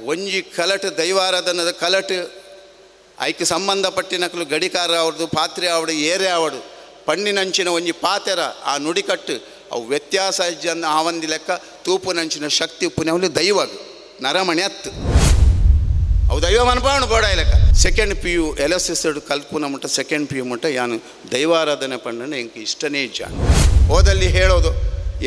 ಒಂಜಿ ಕಲಟ್ ದೈವಾರಾಧನದ ಕಲಟ್ ಐಕ್ ಸಂಬಂಧಪಟ್ಟಿನಕಲು ಗಡಿಕಾರ ಆವಡು ಪಾತ್ರೆ ಆವಡು ಏರೆ ಆವಡು ಪಣ್ಣಿನಂಚಿನ ಒಂಜಿ ಪಾತೆರ ಆ ನುಡಿಕಟ್ಟು ಅವು ವ್ಯತ್ಯಾಸ ಜನ ಆವಂದಿ ಲೆಕ್ಕ ತೂಪುನಂಚಿನ ಶಕ್ತಿ ಉಪ್ಪುನವಲು ದೈವಾಗ ನರಮಣಿ ಅತ್ತು ಅವು ದೈವ ಮನಪಾವಣ ಬೋಡ ಲೆಕ್ಕ. Second P U L S S ಕಲ್ಪುನ ಮುಟ್ಟ ಸೆಕೆಂಡ್ ಪಿ ಯು ಮುಟ್ಟ ಯಾನು ದೈವಾರಾಧನೆ ಪಂಡನೆ ಎಂಕ್ ಇಷ್ಟನೇ ಇಜ್ಜ. ಹೋದಲ್ಲಿ ಹೇಳೋದು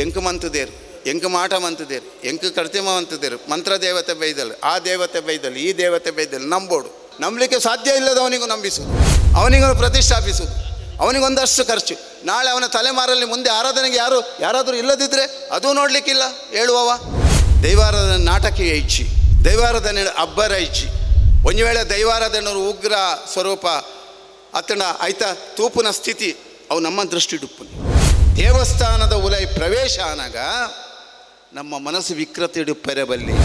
ಎಂಕ್ ಮಂತದೇರು, ಎಂಕ್ ಮಾಟ ಮಂತದೇರು, ಎಂಕ್ ಕರ್ತಿಮ ಮಂತದೇರು, ಮಂತ್ರದೇವತೆ ಬೈದಲ್, ಆ ದೇವತೆ ಬೈದಲ್, ಈ ದೇವತೆ ಬೈದಲ್ ನಂಬೋಡು. ನಂಬಲಿಕ್ಕೆ ಸಾಧ್ಯ ಇಲ್ಲದವನಿಗೂ ನಂಬಿಸುವುದು, ಅವನಿಗೂ ಪ್ರತಿಷ್ಠಾಪಿಸುವುದು, ಅವನಿಗೊಂದಷ್ಟು ಖರ್ಚು. ನಾಳೆ ಅವನ ತಲೆಮಾರಲ್ಲಿ ಮುಂದೆ ಆರಾಧನೆಗೆ ಯಾರು ಯಾರಾದರೂ ಇಲ್ಲದಿದ್ದರೆ ಅದೂ ನೋಡಲಿಕ್ಕಿಲ್ಲ. ಹೇಳುವವ ದೈವಾರಾಧನೆ ನಾಟಕೀಯ ಇಚ್ಛಿ, ದೈವಾರಾಧನೆ ಅಬ್ಬರ ಇಚ್ಛಿ. ಒಂದು ವೇಳೆ ದೈವಾರಾಧನೆ ಉಗ್ರ ಸ್ವರೂಪ ಅತ್ತಣ ಆಯ್ತ ತೂಪುನ ಸ್ಥಿತಿ ಅವು ನಮ್ಮ ದೃಷ್ಟಿಡುಪ್ಪು. ದೇವಸ್ಥಾನದ ಉಲೈ ಪ್ರವೇಶ ಆನಾಗ ನಮ್ಮ ಮನಸ್ಸು ವಿಕೃತಿಡುಪ್ಪೆರೆ ಬಲ್ಲಿ.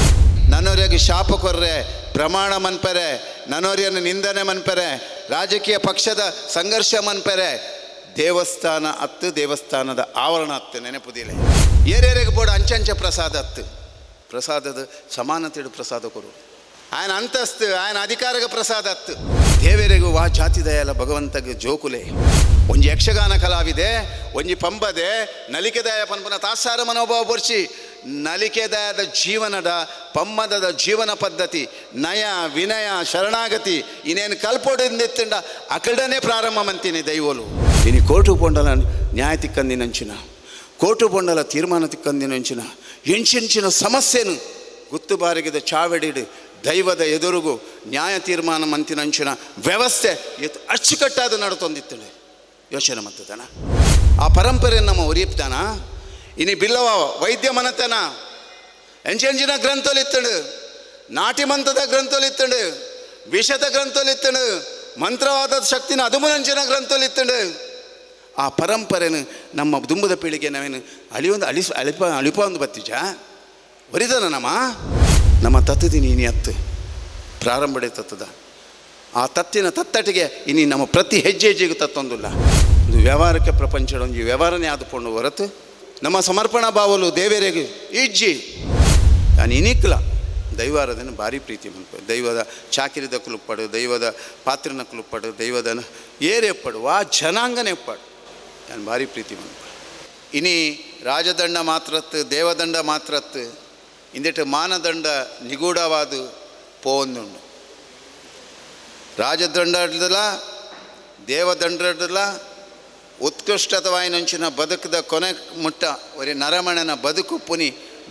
ನನೋರಿಗೆ ಶಾಪ ಕೊರ್ರೆ, ಪ್ರಮಾಣ ಮನ್ಪೆರೆ, ನನೋರಿಯನ್ನು ನಿಂದನೆ ಮನ್ಪೆರೆ, ರಾಜಕೀಯ ಪಕ್ಷದ ಸಂಘರ್ಷ ಮನ್ಪೆರೆ, ದೇವಸ್ಥಾನ ಅತ್ತು ದೇವಸ್ಥಾನದ ಆವರಣ ಅತ್ತು ನೆನಪುದಿಲ್ಲ. ಏರೇರಿಗೆ ಬೋಡ ಅಂಚಂಚ ಪ್ರಸಾದ ಅತ್ತು, ಪ್ರಸಾದದ ಸಮಾನತೆಡು ಪ್ರಸಾದ ಕೊರು, ಆಯನ ಅಂತಸ್ತು ಆಯನ ಅಧಿಕಾರಗ ಪ್ರಸಾದ ಅತ್ತು. ದೇವರಿಗೂ ವಾ ಜಾತಿ ದಯಾಲ ಭಗವಂತಗೆ ಜೋಕುಲೆ. ಒಂಜಿ ಯಕ್ಷಗಾನ ಕಲಾವಿದೆ, ಒಂಜಿ ಪಂಬದೆ, ನಲಿಕೆ ದಯ ಪನ್ಪುನ ತಾಸಾರ ಮನೋಭಾವ ಪೊರ್ಚಿ ನಲಿಕೆ ದಯದ ಜೀವನದ ಪಮ್ಮದದ ಜೀವನ ಪದ್ಧತಿ ನಯ ವಿನಯ ಶರಣಾಗತಿ ಇನ್ನೇನು ಕಲ್ಪೊಡಿಂದಿತ್ತಂಡ ಅಕಡನೆ ಪ್ರಾರಂಭ ಮಂತೀನಿ ದೈವೋಲು. ಇನಿ ಕೋರ್ಟು ಪೊಂಡಲ ನ್ಯಾಯ ತಿಕ್ಕಂದಿನಂಚಿನ, ಕೋರ್ಟು ಪೊಂಡಲ ತೀರ್ಮಾನ ತಿಕ್ಕಂದಿನಂಚಿನ ಎಂಚೆಂಚಿನ ಸಮಸ್ಯೆನು ಗುತ್ತು ಬಾರಿಗಿದ ಚಾವಡಿಡು ದೈವದ ಎದುರುಗು ನ್ಯಾಯ ತೀರ್ಮಾನ ಮಂತಿನಂಚಿನ ವ್ಯವಸ್ಥೆ ಎತ್ತು ಅಚ್ಚುಕಟ್ಟಾದ ನಡತೊಂದಿತ್ತಳೆ. ಯೋಚನೆ ಮತ್ತದನ ಆ ಪರಂಪರೆ ನಮ್ಮ ಒರಿಯಪ್ತಾನ. ಇನಿ ಬಿಲ್ಲವ ವೈದ್ಯ ಮನತನ ಎಂಚೆಂಚಿನ ಗ್ರಂಥಲಿತ್ತಳು, ನಾಟಿ ಮಂತ್ರದ ಗ್ರಂಥಲಿತ್ತಳು, ವಿಷದ ಗ್ರಂಥಲಿತ್ತಳು, ಮಂತ್ರವಾದ ಶಕ್ತಿನ ಅದುಮುನಂಚಿನ ಗ್ರಂಥಲಿತ್ತಳು. ಆ ಪರಂಪರೆನು ನಮ್ಮ ದುಂಬದ ಪೀಳಿಗೆ ನಾವೇನು ಅಳಿಯೊಂದು ಅಳಿಸ್ ಅಳಿಪ ಅಳಿಪ ಒಂದು ಬತ್ತಿಜ ಒರಿದನ ನಮ್ಮ ನಮ್ಮ ತತ್ತದಿನಿ ಇನಿ ಅತ್ತು ಪ್ರಾರಂಭಡೆ ತತ್ತದ ಆ ತತ್ತಿನ ತತ್ತಟಿಗೆ ಇನಿ ನಮ್ಮ ಪ್ರತಿ ಹೆಜ್ಜೆ ಹೆಜ್ಜೆಗೂ ತತ್ತೊಂದಿಲ್ಲ. ಒಂದು ವ್ಯವಹಾರಕ್ಕೆ ಪ್ರಪಂಚ ಒಂಜಿ ವ್ಯವಹಾರನೇ ಆದುಕೊಂಡು ಹೊರತು ನಮ್ಮ ಸಮರ್ಪಣಾ ಭಾವಲು ದೇವರಿಗೆ ಇಜ್ಜಿ. ನಾನು ಇನಿಕ್ಲ ದೈವಾರಾಧನೆ ಭಾರಿ ಪ್ರೀತಿ ಮನ್ಪ, ದೈವದ ಚಾಕಿರಿದ ಕುಲುಪ್ಪಡು, ದೈವದ ಪಾತ್ರನ ಕುಲುಪ್ಪಡು, ದೈವದ ಏರೆ ಎಪ್ಪಡು, ಆ ಜನಾಂಗನೇ ಎಪ್ಪಾಡು, ನಾನು ಭಾರಿ ಪ್ರೀತಿ ಮನ್ಪ. ಇನಿ ರಾಜದಂಡ ಮಾತ್ರತ್ತು ದೇವದಂಡ ಮಾತ್ರತ್ತು ಇಂದಿಟ್ಟು ಮಾನದಂಡ ನಿಗೂಢವಾದ ಪೋಂದುಂಡು. ರಾಜದಂಡಲ್ಲ ದೇವದಂಡಲ್ಲ ಉತ್ಕೃಷ್ಟತವಾಯಿನಂಚಿನ ಬದುಕದ ಕೊನೆ ಮುಟ್ಟ ಒರಿ ನರಮಣನ ಬದುಕು ಪುನಿ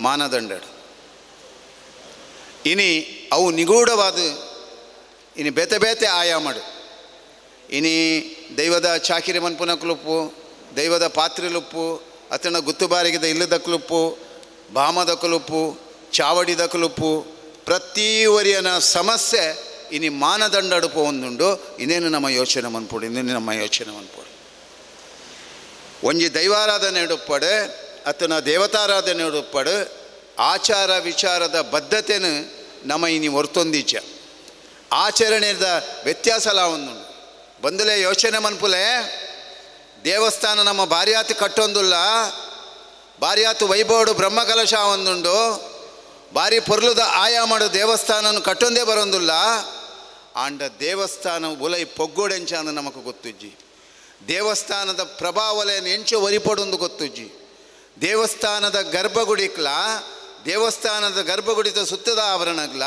ಮಾನದಂಡಡು. ಇನಿ ಅವು ನಿಗೂಢವಾದ ಇನಿ ಬೇತೆ ಬೇತೆ ಆಯಾಮಡು. ಇನಿ ದೈವದ ಚಾಕಿರಿ ಮನ್ಪುನ ಕ್ಲುಪ್ಪು, ದೈವದ ಪಾತ್ರೆಲುಪ್ಪು, ಅತನ ಗುತ್ತುಬಾರಿಗಿದ ಇಲ್ಲದ ಕ್ಲುಪ್ಪು, ಬಾಮದ ಕುಲುಪ್ಪು, ಚಾವಡಿದ ಕುಲುಪ್ಪು, ಪ್ರತಿ ಒರಿಯನ ಸಮಸ್ಯೆ ಇನಿ ಮಾನದಂಡಡುಪು ಒಂದುಂಡು. ಇನ್ನೇನು ನಮ್ಮ ಯೋಚನೆ ಮನ್ಪೋಡು, ಇನ್ನೇನು ನಮ್ಮ ಯೋಚನೆ ಮನ್ಪೋಡು. ಒಂಜಿ ದೈವಾರಾಧನೆ ಉಪ್ಪಡು ಅತನ ದೇವತಾರಾಧನೆ ಉಪ್ಪಡು ಆಚಾರ ವಿಚಾರದ ಬದ್ಧತೆನು ನಮ್ಮ ಇನಿ ಹೊರ್ತೊಂದೀಚ ಆಚರಣೆದ ವ್ಯತ್ಯಾಸಲ ಒಂದುಂಡು. ಬಂದಲೇ ಯೋಚನೆ ಮನ್ಪುಲೆ ದೇವಸ್ಥಾನ ನಮ್ಮ ಭಾರ್ಯಾತಿ ಕಟ್ಟೊಂದುಲ್ಲ, ಭಾರ್ಯಾತು ವೈಭವಡು ಬ್ರಹ್ಮಕಲಶ ಒಂದುಂಡು, ಭಾರಿ ಪೊರ್ಲುದ ಆಯಾಮಡು ದೇವಸ್ಥಾನನು ಕಟ್ಟೊಂದೇ ಬರೋಂದುಲ್ಲ. ಆಂಡ ದೇವಸ್ಥಾನ ಉಲೈ ಪೊಗ್ಗೋಡೆಂಚ ಅಂದು ನಮಕ್ ಗೊತ್ತುಜ್ಜಿ, ದೇವಸ್ಥಾನದ ಪ್ರಭಾವಲೆಯನ್ನು ಎಂಚು ಒರಿಪಡೊಂದು ಗೊತ್ತುಜ್ಜಿ. ದೇವಸ್ಥಾನದ ಗರ್ಭಗುಡಿಕ್ಲ ದೇವಸ್ಥಾನದ ಗರ್ಭಗುಡಿತ ಸುತ್ತದ ಆವರಣಗ್ಲ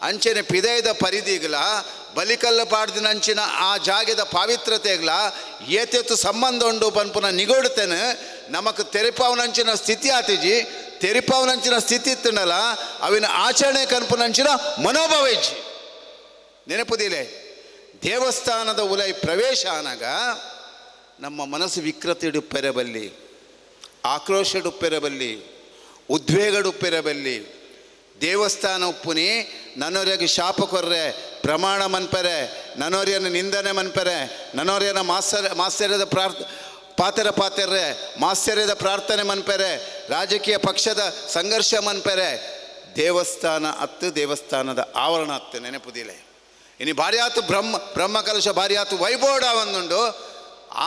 ಅಂಚನೆ ಪಿದಯದ ಪರಿಧಿಗ್ಲ ಬಲಿಕಲ್ಲ ಪಾಡ್ದಿನಂಚಿನ ಆ ಜಾಗದ ಪಾವಿತ್ರತೆಗ್ಲ ಏತೆತ್ತು ಸಂಬಂಧ ಉಂಡು ಪನ್ಪುನ ನಿಗೋಡುತ್ತೇನೆ ನಮಕ್ ತೆರಿಪಾವನಂಚಿನ ಸ್ಥಿತಿ ಆತಿಜಿ. ತೆರಿಪಾವನಂಚಿನ ಸ್ಥಿತಿ ಇತ್ತನಲ್ಲ ಅವಿನ ಆಚರಣೆ ಕನ್ಪುನಂಚಿನ ಮನೋಭಾವ ಇಜ್ಜಿ. ನೆನಪುದಿಲೆ ದೇವಸ್ಥಾನದ ಉಲೈ ಪ್ರವೇಶ ಆನಾಗ ನಮ್ಮ ಮನಸ್ಸು ವಿಕೃತಿಡುಪ್ಪೆರಬಲ್ಲಿ, ಆಕ್ರೋಶಡುಪ್ಪೆರಬಲ್ಲಿ, ಉದ್ವೇಗಡುಪ್ಪೆರಬಲ್ಲಿ. ದೇವಸ್ಥಾನ ಉಪ್ಪುನಿ ನನೋರಿಗೆ ಶಾಪ ಕೊರ್ರೆ, ಪ್ರಮಾಣ ಮನ್ಪೆರೆ, ನನೋರಿಯನ್ನು ನಿಂದನೆ ಮನ್ಪೆರೆ, ನನೋರಿಯನ ಮಾಸ್ಯರ್ಯದ ಪಾತೆರ ಪಾತೆರ್ರೆ, ಮಾಸ್ಯರ್ಯದ ಪ್ರಾರ್ಥನೆ ಮನ್ಪೆರೆ, ರಾಜಕೀಯ ಪಕ್ಷದ ಸಂಘರ್ಷ ಮನ್ಪೆರೆ, ದೇವಸ್ಥಾನ ಅತ್ತು ದೇವಸ್ಥಾನದ ಆವರಣ ಅತ್ತು ನೆನಪುದಿಲೆ. ಇನಿ ಭಾರ್ಯಾತು ಬ್ರಹ್ಮಕಲಶ ಭಾರ್ಯಾತು ವೈಭೋಡ ಒಂದುಂಡು.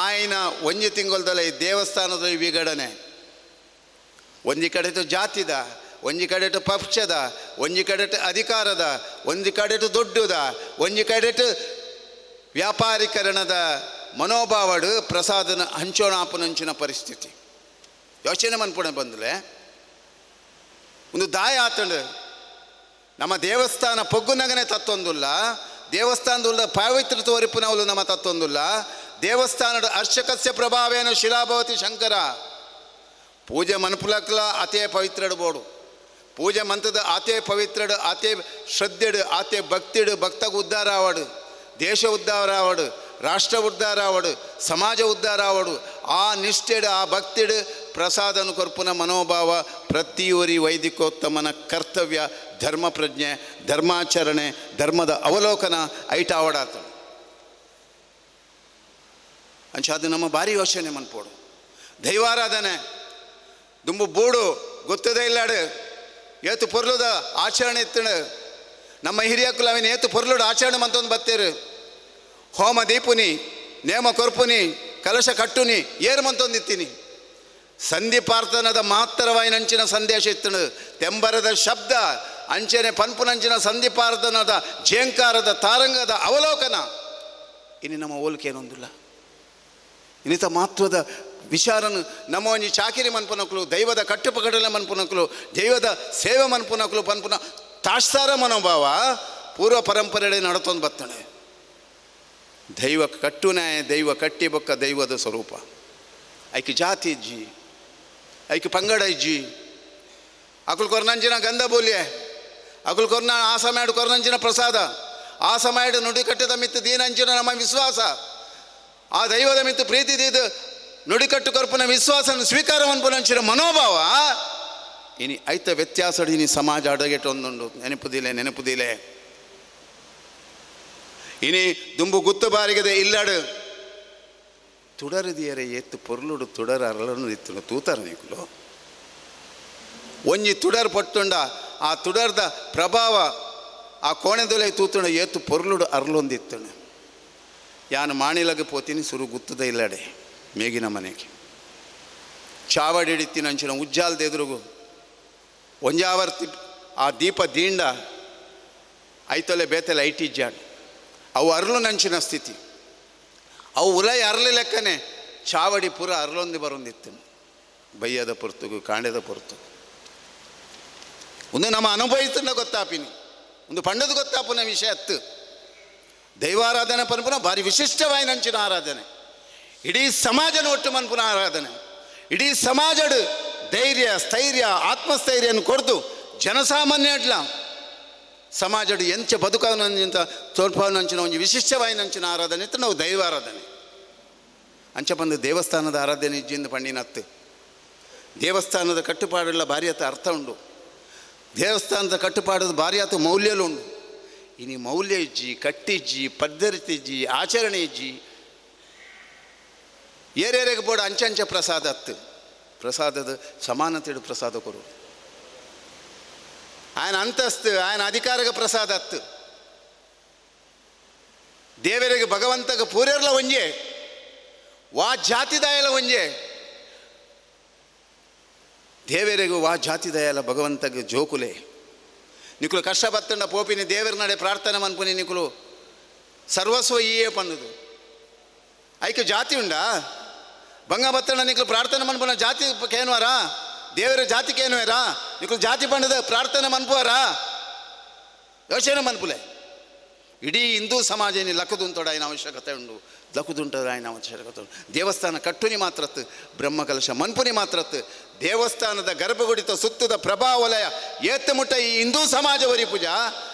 ಆಯ್ನ ಒಂಜಿ ತಿಂಗೊಲ್ದಲ್ಲ ಈ ದೇವಸ್ಥಾನದ ವಿಗಡನೆ, ಒಂಜಿ ಕಡೆಟು ಜಾತಿದ, ಒಂಜಿ ಕಡೆಟು ಪಕ್ಷದ, ಒಂಜಿ ಕಡೆಟ್ ಅಧಿಕಾರದ, ಒಂಜಿ ಕಡೆಟ್ ದೊಡ್ಡದ, ಒಂಜಿ ಕಡೆಟ್ ವ್ಯಾಪಾರೀಕರಣದ ಮನೋಭಾವಡು ಪ್ರಸಾದನ ಹಂಚೋಣಾಪನಂಚಿನ ಪರಿಸ್ಥಿತಿ ಯೋಚನೆ ಮನ್ಪುಣ ಬಂದಲೆ ಒಂದು ದಾಯ ಆತಂಡು. ನಮ್ಮ ದೇವಸ್ಥಾನ ಪೊಗ್ಗುನಗನೆ ತತ್ತೊಂದುಲ್ಲ, ದೇವಸ್ಥಾನದುಲ್ಲ ಪಾವಿತ್ರ ತೋರಿಪುನವಲು ನಮ್ಮ ತತ್ತೊಂದುಲ್ಲ. ದೇವಸ್ಥಾನದ ಅರ್ಚಕಸ್ಯ ಪ್ರಭಾವೇನ ಶಿಲಾಭವತಿ ಶಂಕರ. ಪೂಜೆ ಮನ್ಪುಲಕ್ಲ ಅತೇ ಪವಿತ್ರಡು ಬೋಡು, ಪೂಜೆ ಮಂತದ ಆತೇ ಪವಿತ್ರಡು, ಆತೇ ಶ್ರದ್ಧೆಡು, ಆತೇ ಭಕ್ತಿಡು, ಭಕ್ತಗ ಉದ್ಧಾರ ಆವಡು, ದೇಶ ಉದ್ಧಾರ ಆವಡು, ರಾಷ್ಟ್ರ ಉದ್ಧಾರ ಆವಡು, ಸಮಾಜ ಉದ್ಧಾರ ಆವಡು. ಆ ನಿಷ್ಠೆಡು ಆ ಭಕ್ತಿಡು ಪ್ರಸಾದನು ಕೊರ್ಪುನ ಮನೋಭಾವ ಪ್ರತಿಯೊರಿ ವೈದಿಕೋತ್ತಮನ ಕರ್ತವ್ಯ, ಧರ್ಮ ಪ್ರಜ್ಞೆ, ಧರ್ಮಾಚರಣೆ, ಧರ್ಮದ ಅವಲೋಕನ ಐಟ ಆವಡಾತ. ಅಂಚ ಅದು ನಮ್ಮ ಭಾರಿ ಯೋಚನೆ ಮನ್ಪೋಡು. ದೈವಾರಾಧನೆ ದುಂಬು ಬೂಡು ಗೊತ್ತದೇ ಇಲ್ಲಾಡು ಏತು ಪೊರ್ಲುದ ಆಚರಣೆ ಇತ್ತಣ. ನಮ್ಮ ಹಿರಿಯಕ್ಕುಲ ಅವಿನ ಏತು ಪೊರ್ಲುಡು ಆಚರಣೆ ಮಂತೊಂದು ಬತ್ತೇರು. ಹೋಮ ದೀಪುನಿ, ನೇಮ ಕೊರ್ಪುನಿ, ಕಲಶ ಕಟ್ಟುನಿ, ಏರು ಮಂತೊಂದಿತ್ತೀನಿ. ಸಂಧಿಪಾರ್ಥನದ ಮಾತ್ರವಾಯಿನಂಚಿನ ಸಂದೇಶ ಇತ್ತಣ. ತೆಂಬರದ ಶಬ್ದ ಅಂಚನೆ ಪನ್ಪುನಂಚಿನ ಸಂಧಿಪಾರ್ಥನದ ಝೇಂಕಾರದ ತಾರಂಗದ ಅವಲೋಕನ ಇನ್ನು ನಮ್ಮ ಹೋಲಿಕೆ ಏನೊಂದಿಲ್ಲ. ಇನ್ನಿತ ಮಹತ್ವದ ವಿಚಾರನು ನಮ್ಮ ಒಂಜಿ ಚಾಕಿರಿ ಮನ್ಪುನಕ್ಲು, ದೈವದ ಕಟ್ಟುಪಕಡಲೆ ಮನ್ಪುನಕ್ಲು, ದೈವದ ಸೇವೆ ಮನ್ಪುನಕ್ಲು ಪನ್ಪುನ ತಾಷ್ತಾರ ಮನೋಭಾವ ಪೂರ್ವ ಪರಂಪರೆ ನಡತೊಂದು ಬತ್ತಣೆ. ದೈವ ಕಟ್ಟುನಾಯ, ದೈವ ಕಟ್ಟಿ ಬೊಕ್ಕ ದೈವದ ಸ್ವರೂಪ. ಐಕೆ ಜಾತಿ ಇಜ್ಜಿ, ಐಕೆ ಪಂಗಡ ಇಜ್ಜಿ. ಅಕುಲು ಕೊರ್ನಂಚಿನ ಗಂಧ ಬೋಲ್ಯೆ, ಅಕುಲು ಕೊರ್ನ ಆ ಸಮಯ ಕೊರ್ನಂಚಿನ ಪ್ರಸಾದ, ಆ ಸಮಯ ನುಡಿ ಕಟ್ಟಿದ ಮಿತ್ತು ದೀನಂಚಿನ ನಮ್ಮ ವಿಶ್ವಾಸ, ಆ ದೈವದ ಮಿತ್ತು ಪ್ರೀತಿ ದೀದು ನುಡಿಕಟ್ಟು ಕೊರ್ಪುನ ವಿಶ್ವಾಸನ ಸ್ವೀಕಾರ ಮನ್ಪುನಂಚಿನ ಮನೋಭಾವ ಇನಿ ಐತ ವ್ಯತ್ಯಾಸಡು ಇನಿ ಸಮಾಜ ಅಡಗೆಟೊಂದುಂಡು. ನೆನಪುದಿಲೆ ನೆನಪುದಿಲೆ ಇನಿ ದುಂಬು ಗುತ್ತು ಬಾರಿಗದೆ ಇಲ್ಲಡು ತುಡರದಿಯರೆ ಏತ್ತು ಪೊರ್ಲುಡು ತುಡರ ಅರಳನು ಇತ್ತು ತೂತರ ನೀಕುಲು. ಒಂಜಿ ತುಡರ್ ಪಟ್ಟುಂಡ ಆ ತುಡರ್ದ ಪ್ರಭಾವ ಆ ಕೋಣೆದೊಲೆ ತೂತುಂಡ ಏತ್ತು ಪೊರ್ಲುಡು ಅರಳೊಂದಿತ್ತುಂಡು. ಯಾನು ಮಾಣಿಲಗ ಪೋತೀನಿ ಸುರು ಗುತ್ತದ ಇಲ್ಲಡೆ ಮೇಗಿನ ಮನೆಗೆ ಚಾವಡಿ ಹಿಡಿತೀನಿ ಅಂಚಿನ ಉಜ್ಜಾಲ್ದ ಎದುರುಗು ಒಂಜಾವರ್ತಿ ಆ ದೀಪ ದೀಂಡ ಐತೊಲೆ ಬೇತಲೆ ಐಟಿ ಜಾಡ್ ಅವು ಅರಳು ನಂಚಿನ ಸ್ಥಿತಿ. ಅವು ಉಲೈ ಅರಳಿ ಲೆಕ್ಕನೆ ಚಾವಡಿ ಪೂರ ಅರಳೊಂದು ಬರೊಂದಿತ್ತು ಬಯ್ಯದ ಪೊರ್ತುಗು ಕಾಂಡೆದ ಪೊರ್ತು. ಒಂದು ನಮ್ಮ ಅನುಭವಿಸ್ತಂಡ ಗೊತ್ತಾಪಿನಿ, ಒಂದು ಪಂಡದ ಗೊತ್ತಾಪುನ ವಿಷಯ ಅತ್ತು. ದೈವಾರಾಧನೆ ಪನ್ಪುನ ಭಾರಿ ವಿಶಿಷ್ಟವಾಯಿನಂಚಿನ ಆರಾಧನೆ, ಇಡೀ ಸಮಾಜನ ಒಟ್ಟು ಮನ್ಪುನ ಆರಾಧನೆ. ಇಡೀ ಸಮಾಜಡು ಧೈರ್ಯ ಸ್ಥೈರ್ಯ ಆತ್ಮಸ್ಥೈರ್ಯನ ಕೊಡ್ದು ಜನಸಾಮಾನ್ಯ ಅಡ್ಲ ಸಮಾಜಡು ಎಂಚ ಬದುಕನಂಚಿನ ತೋರ್ಪನಂಚಿನ ಒಂದು ವಿಶಿಷ್ಟವಾಯಿನಂಚಿನ ಆರಾಧನೆ ಇತ್ತು ನಾವು ದೈವಾರಾಧನೆ. ಅಂಚ ಬಂದು ದೇವಸ್ಥಾನದ ಆರಾಧನೆ ಇಜ್ಜಿಂದ ಪಂಡಿನತ್ತು. ದೇವಸ್ಥಾನದ ಕಟ್ಟುಪಾಡೆಲ್ಲ ಭಾರಿ ಆತ ಅರ್ಥ ಉಂಡು, ದೇವಸ್ಥಾನದ ಕಟ್ಟುಪಾಡದ ಭಾರಿ ಆತ ಮೌಲ್ಯಲು ಉಂಡು. ಇನಿ ಮೌಲ್ಯ ಇಜ್ಜಿ, ಕಟ್ಟಿಜ್ಜಿ, ಪದ್ಧತಿ ಇಜ್ಜಿ, ಆಚರಣೆ ಇಜ್ಜಿ. ಏರೇರೆಗೆ ಬೋಡ ಅಂಚಂಚ ಪ್ರಸಾದ ಅತ್ತು ಪ್ರಸಾದದ ಸಮಾನತೆಡು ಪ್ರಸಾದ ಕೊರು. ఆయన ಅಂತಸ್ತು ఆయన ಅಧಿಕಾರಗ ಪ್ರಸಾದ ಅತ್ತು. ದೇವರಿಗೆ ಭಗವಂತಗ ಪೂರೆರ್ಲ ಒಂಜೆ, ವಾ ಜಾತಿದಾಯಲ ಒಂಜೆ. ದೇವರಿಗೂ ವಾ ಜಾತಿದಾಯಲ ಭಗವಂತಗ ಜೋಕುಲೆ. ನಿಕುಲು ಕಷ್ಟ ಬತ್ತಂಡ ಪೋಪಿನಿ ದೇವರ ನಡೆ ಪ್ರಾರ್ಥನೆ ಮನ್ಪುನಿ ನಿಕುಲು ಸರ್ವಸ್ವ ಈಯೇ ಪನ್ನುದು. ಐಕೆ ಜಾತಿ ಉಂಡಾ? ಬಂಗ ಬತ್ತಂಡ ನಿಕುಲು ಪ್ರಾರ್ಥನೆ ಮನ್ಪುನ ಜಾತಿ ಕೇನುವಾರಾ? ದೇವರ ಜಾತಿ ಕೇನುವೇರಾ? ನಿಕುಲು ಜಾತಿ ಪಂಡದ ಪ್ರಾರ್ಥನೆ ಮನ್ಪುವಾರಾ? ಯೋಚನೆ ಮನ್ಪುಲೆ. ಇಡೀ ಹಿಂದೂ ಸಮಾಜ ಲಕ್ಕದುಂತೋಡ ఆయన ಅವಶ್ಯಕತೆ ಉಂಡು, ಲಕ್ಕದುಂಟದ ఆయన ಅವಶ್ಯಕತೆ ಉಂಡು. ದೇವಸ್ಥಾನ ಕಟ್ಟುನಿ ಮಾತ್ರತ್ತು, ಬ್ರಹ್ಮಕಲಶ ಮನ್ಪುನಿ ಮಾತ್ರತ್ತು, ದೇವಸ್ಥಾನದ ಗರ್ಭಗುಡಿತ ಸುತ್ತದ ಪ್ರಭಾವಲಯ ಏತ್ತು ಮುಟ್ಟ ಈ ಹಿಂದೂ ಸಮಾಜ ವರಿ ಪೂಜಾ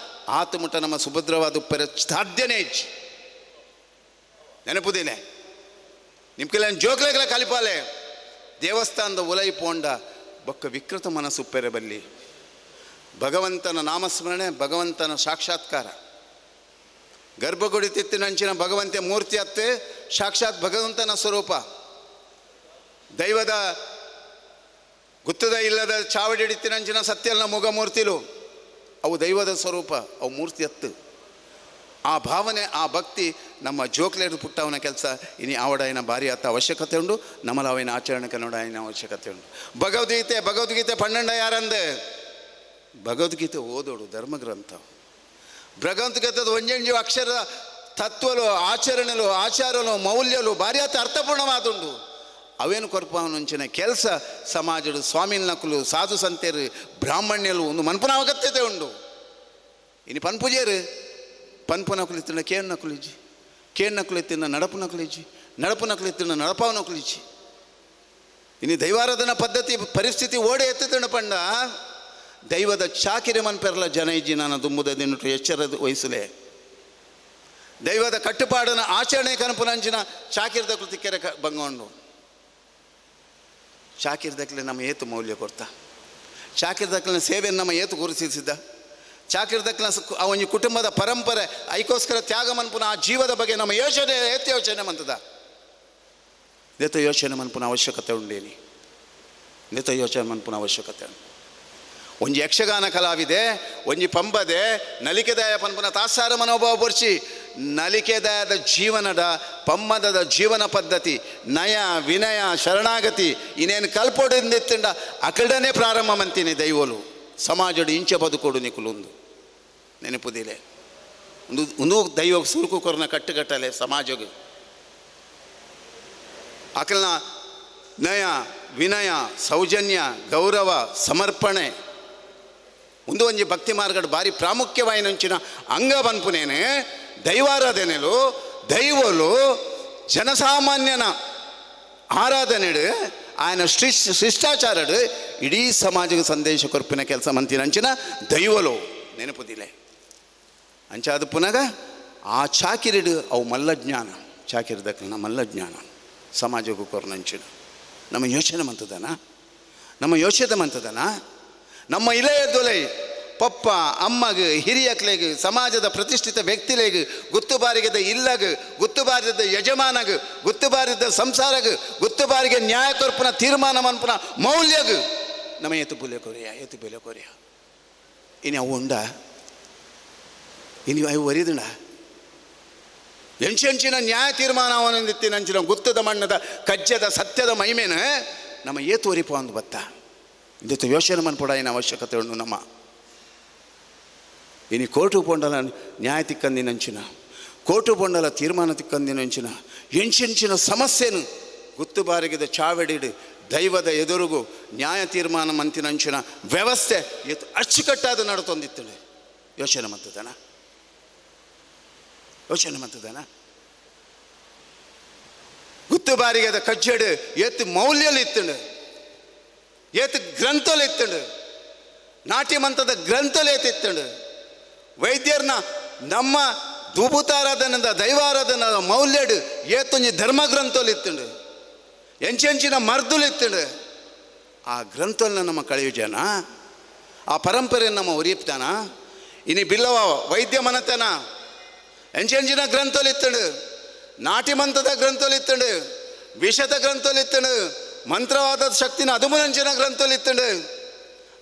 ಆತು ಮುಟ್ಟ ನಮ್ಮ ಸುಭದ್ರವಾದ ಉಪ್ಪರ ಸಾಧ್ಯನೇ ಇಜ್ಜಿ. ನೆನಪುದಿಲೆ ನಿಮ್ಕೆಲ್ಲ ಜೋಕ್ಲೆಗಳ ಕಲಿಪಾಲೆ. ದೇವಸ್ಥಾನದ ಉಲೈ ಪೋಂಡ ಬೊಕ್ಕ ವಿಕೃತ ಮನಸ್ಸು ಉಪ್ಪೆರೆ ಬಲ್ಲಿ. ಭಗವಂತನ ನಾಮಸ್ಮರಣೆ, ಭಗವಂತನ ಸಾಕ್ಷಾತ್ಕಾರ. ಗರ್ಭಗುಡಿ ತಿತ್ತಿನಂಚಿನ ಭಗವಂತ ಮೂರ್ತಿ ಅತ್ತೆ ಸಾಕ್ಷಾತ್ ಭಗವಂತನ ಸ್ವರೂಪ. ದೈವದ ಗುತ್ತದ ಇಲ್ಲದ ಚಾವಡಿ ಹಿಡಿತಿನಂಚಿನ ಸತ್ಯಲ್ನ ಮುಗ ಮೂರ್ತಿಲು ಅವು ದೈವದ ಸ್ವರೂಪ, ಅವು ಮೂರ್ತಿ ಅತ್ತು. ಆ ಭಾವನೆ ಆ ಭಕ್ತಿ ನಮ್ಮ ಜೋಕ್ಲೇಡು ಪುಟ್ಟವನ ಕೆಲಸ. ಇನಿ ಆವಡಾಯಿನ ಭಾರಿ ಆತ ಅವಶ್ಯಕತೆ ಉಂಡು, ನಮ್ಮಲಾವಿನ ಆಚರಣೆ ಕನ್ನಡ ಅವಶ್ಯಕತೆ ಉಂಡು. ಭಗವದ್ಗೀತೆ ಭಗವದ್ಗೀತೆ ಪನ್ನಂಡ ಯಾರಂದೆ Bhagavad Gita ಓದೋಡು ಧರ್ಮಗ್ರಂಥ ಭಗವದ್ಗೀತದ ಒಂಜೆಂಜು ಅಕ್ಷರ ತತ್ವಲು ಆಚರಣೆಲು ಆಚಾರಲು ಮೌಲ್ಯಲು ಭಾರಿ ಅರ್ಥಪೂರ್ಣವಾದುಂಡು ಅವೇನು ಕೊರ್ಪವನಂಚಿನ ಕೆಲಸ ಸಮಾಜಡು ಸ್ವಾಮಿನಕುಲು ಸಾಧು ಸಂತೇರು ಬ್ರಾಹ್ಮಣ್ಯಲು ಒಂದು ಮನ್ಪುನ ಅಗತ್ಯತೆ ಉಂಡು ಇನ್ನು ಪನ್ಪುಜೇರು ಪನ್ಪುನಕುಲು ಇತ್ತಿನ ಕೇನ್ ನಕುಲಿಜ್ಜಿ ಕೇನ್ ನಕುಲು ಇತ್ತಿನ ನಡಪು ನಕುಲಿಜ್ಜಿ ನಡಪು ನಕುಲು ಇತ್ತಿನ ನಡಪಾವ ನಕುಲಿಜ್ಜಿ ಇನ್ನು ದೈವಾರಾಧನಾ ಪದ್ಧತಿ ಪರಿಸ್ಥಿತಿ ಓಡೆ ಎತ್ತಿದ್ದಣ ಪಂಡ ದೈವದ ಚಾಕಿರಿ ಮನ್ಪೆರ್ಲ ಜನ ಇಜ್ಜಿ ನಾನು ದುಂಬುದ ದಿನಟು ಎಚ್ಚರ ವಹಿಸಲೆ ದೈವದ ಕಟ್ಟುಪಾಡನ ಆಚರಣೆ ಕನಪುನಂಚಿನ ಚಾಕಿರದ ಕೃತಿಕೆರೆ ಬಂಗೊಂಡು ಚಾಕಿರ್ದಕ್ಲೆ ನಮ್ಮ ಏತು ಮೌಲ್ಯ ಕೊಡ್ತಾ ಚಾಕಿರ್ದಕ್ಲಿನ ಸೇವೆಯನ್ನು ನಮ್ಮ ಏತು ಗುರುತಿಸಿದ್ದ ಚಾಕಿರ್ದಕ್ಲಿನ ಆ ಒಂದು ಕುಟುಂಬದ ಪರಂಪರೆ ಐಕೋಸ್ಕರ ತ್ಯಾಗ ಮನ್ಪುನ ಆ ಜೀವದ ಬಗ್ಗೆ ನಮ್ಮ ಯೋಚನೆ ಏತು ಯೋಚನೆ ಮಂತದ ನೇತ ಯೋಚನೆ ಮನ್ಪುನ ಅವಶ್ಯಕತೆ ಉಂಡೇನಿ ನೇತ ಯೋಚನೆ ಮನ್ಪುನ ಅವಶ್ಯಕತೆ ಉಂಟು ಒಂಜಿ ಯಕ್ಷಗಾನ ಕಲಾವಿದೆ ಒಂಜಿ ಪಂಬದೆ ನಲಿಕೆದಾಯ ಪನ್ಪುನ ತಾಸಾರ ಮನೋಭಾವ ಪೊರ್ಚಿ ನಲಿಕೆದಾಯದ ಜೀವನದ ಪಮ್ಮದದ ಜೀವನ ಪದ್ಧತಿ ನಯ ವಿನಯ ಶರಣಾಗತಿ ಇನ್ನೇನು ಕಲ್ಪೊಡಿಂದಿತ್ತಂಡ ಅಕಡನೆ ಪ್ರಾರಂಭ ಮಂತೀನಿ ದೈವಲು ಸಮಾಜಡು ಇಂಚೆ ಬದುಕೋಡು ನಿಕುಲೊಂದು ನೆನಪುದಿಲೆ ಒಂದು ಒಂದು ದೈವ ಸುರುಕು ಕೊರನ ಕಟ್ಟುಕಟ್ಟಲೆ ಸಮಾಜಗೆ ಅಕಲ್ನ ನಯ ವಿನಯ ಸೌಜನ್ಯ ಗೌರವ ಸಮರ್ಪಣೆ ಒಂದು ಒಂಜಿ ಭಕ್ತಿ ಮಾರ್ಗಡು ಭಾರಿ ಪ್ರಾಮುಖ್ಯವಾಯಿನಂಚಿನ ಅಂಗ ಬನ್ಪುನೇನೆ ದೈವಾರಾಧನೆಲು ದೈವಲು ಜನಸಾಮಾನ್ಯನ ಆರಾಧನೆಡು ఆయన ಶಿಷ್ಟಾಚಾರಡು ಇಡೀ ಸಮಾಜಕ್ಕೆ ಸಂದೇಶ ಕೊರ್ಪಿನ ಕೆಲಸ ಮಂತಿನಂಚಿನ ದೈವಲು ನೆನಪುದಿಲೆ ಅಂಚಾದ ಪುನಗ ಆ ಚಾಕಿರಿಡು ಅವು ಮಲ್ಲಜ್ಞಾನ ಚಾಕಿರಿದಕ್ಕನ ಮಲ್ಲಜ್ಞಾನ ಸಮಾಜಕ್ಕೂ ಕೊರ್ನಂಚಿನ ನಮ್ಮ ಯೋಚನೆ ಮಂತದನ ನಮ್ಮ ಯೋಚನೆ ಮಂತದನ ನಮ್ಮ ಇಲೆಯ ದೊಲೆ ಪಪ್ಪ ಅಮ್ಮಗ ಹಿರಿಯಕ್ಲೆಗ್ ಸಮಾಜದ ಪ್ರತಿಷ್ಠಿತ ವ್ಯಕ್ತಿಲೆಗ್ ಗುತ್ತುಬಾರಿಗೆದ ಇಲ್ಲಗ್ ಗುತ್ತುಬಾರಿದ ಯಜಮಾನಗ್ ಗುತ್ತುಬಾರಿದ ಸಂಸಾರಗ್ ಗುತ್ತುಬಾರಿಗೆ ನ್ಯಾಯ ಕೊರ್ಪುನ ತೀರ್ಮಾನ ಮನ್ಪುನ ಮೌಲ್ಯಗ್ ನಮ್ಮ ಏತು ಬುಲೆ ಕೊರಿಯ ಏತು ಬೆಲೆ ಕೊರಿಯ ಇನ್ನು ಅವು ಉಂಡ ಇನ್ನು ಅವು ಒರಿದುಂಡ ಎಂಚೆಂಚಿನ ನ್ಯಾಯ ತೀರ್ಮಾನ ಅವನಂದಿತ್ತಿನಂಚಿನ ಗುತ್ತದ ಮಣ್ಣದ ಕಜ್ಜದ ಸತ್ಯದ ಮೈಮೇನ ನಮ್ಮ ಏತು ಒರಿಪ ಒಂದು ಬತ್ತ ಇಂದಿತ್ತು ಯೋಚನೆ ಮನ್ಪುಡ ಏನು ಅವಶ್ಯಕತೆ ಉಂಡು ನಮ್ಮ ಇನ್ನು ಕೋರ್ಟು ಪೊಂಡಲ ನ್ಯಾಯ ತಿಕ್ಕಂದಿನಂಚಿನ ಕೋರ್ಟು ಪೊಂಡಲ ತೀರ್ಮಾನ ತಿಕ್ಕಂದಿನಂಚಿನ ಎಂಚೆಂಚಿನ ಸಮಸ್ಯೆನು ಗುತ್ತುಬಾರಿಗೆದ ಚಾವಡಿಡು ದೈವದ ಎದುರುಗು ನ್ಯಾಯ ತೀರ್ಮಾನ ಮಂತಿನಂಚಿನ ವ್ಯವಸ್ಥೆ ಎತ್ತು ಅಚ್ಚುಕಟ್ಟಾದ ನಡತೊಂದಿತ್ತಳೆ ಯೋಚನೆ ಮಂತದನ ಯೋಚನೆ ಮಂತದನ ಗುತ್ತುಬಾರಿಗೆದ ಕಜ್ಜೆಡು ಎತ್ತು ಮೌಲ್ಯలు ಇತ್ತಂಡು ಏತು ಗ್ರಂಥలు ಇತ್ತಂಡು ನಾಟ್ಯ ಮಂತ್ರದ ಗ್ರಂಥలు ಏತಿತ್ತಂಡು ವೈದ್ಯರ್ನ ನಮ್ಮ ದೂಬುತಾರಾಧನದ ದೈವಾರಾಧನದ ಮೌಲ್ಯಡು ಏತೊಂಜಿ ಧರ್ಮ ಗ್ರಂಥలు ಇತ್ತಂಡು ಎಂಚೆಂಚಿನ ಮರ್ದುಲು ಇತ್ತಂಡು ಆ ಗ್ರಂಥನ ನಮ್ಮ ಕಳೆಯುಜನ ಆ ಪರಂಪರೆಯನ್ನು ನಮ್ಮ ಒರಿಯುತ್ತಾನ ಇನಿ ಬಿಲ್ಲವ ವೈದ್ಯ ಮನತನ ಎಂಚೆಂಚಿನ ಗ್ರಂಥలు ಇತ್ತಂಡು ನಾಟಿ ಮಂತ್ರದ ಗ್ರಂಥలు ಇತ್ತಂಡು ವಿಷದ ಗ್ರಂಥలు ಇತ್ತಂಡು ಮಂತ್ರವಾದ ಶಕ್ತಿನ ಅದುಮುನಂಚಿನ ಗ್ರಂಥలు ಇತ್ತಂಡು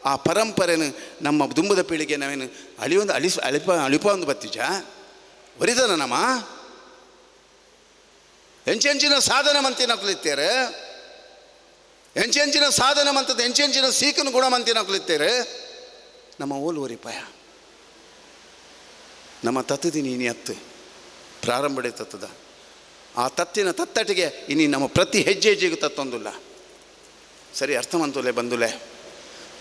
ಆ ಪರಂಪರೆನು ನಮ್ಮ ದುಂಬದ ಪೀಳಿಗೆ ನಾವೇನು ಅಳಿಯೊಂದು ಅಳಿಸ್ ಅಳಿಪ ಅಳಿಪ ಒಂದು ಬತ್ತಿಜ ಒರಿದನ ನಮ್ಮ ಎಂಚೆಂಚಿನ ಸಾಧನೆ ಮಂತಿನ ಕುಲಿತ್ತೇರೆ ಎಂಚೆಂಚಿನ ಸಾಧನೆ ಮಂತದ ಎಂಚೆಂಚಿನ ಸೀಕನ ಗುಣ ಮಂತಿನ ಕುಲಿತ್ತೇರೆ ನಮ್ಮ ಓಲು ಒರಿಪಾಯ ನಮ್ಮ ತತ್ತದಿನಿ ಇನಿ ಹತ್ತು ಪ್ರಾರಂಭಡೆ ತತ್ತದ ಆ ತತ್ತಿನ ತತ್ತಟಿಗೆ ಇನಿ ನಮ್ಮ ಪ್ರತಿ ಹೆಜ್ಜೆ ಹೆಜ್ಜೆಗೂ ತತ್ತೊಂದುಲ್ಲ ಸರಿ ಅರ್ಥ ಮಂತುಲೆ ಬಂದುಲೆ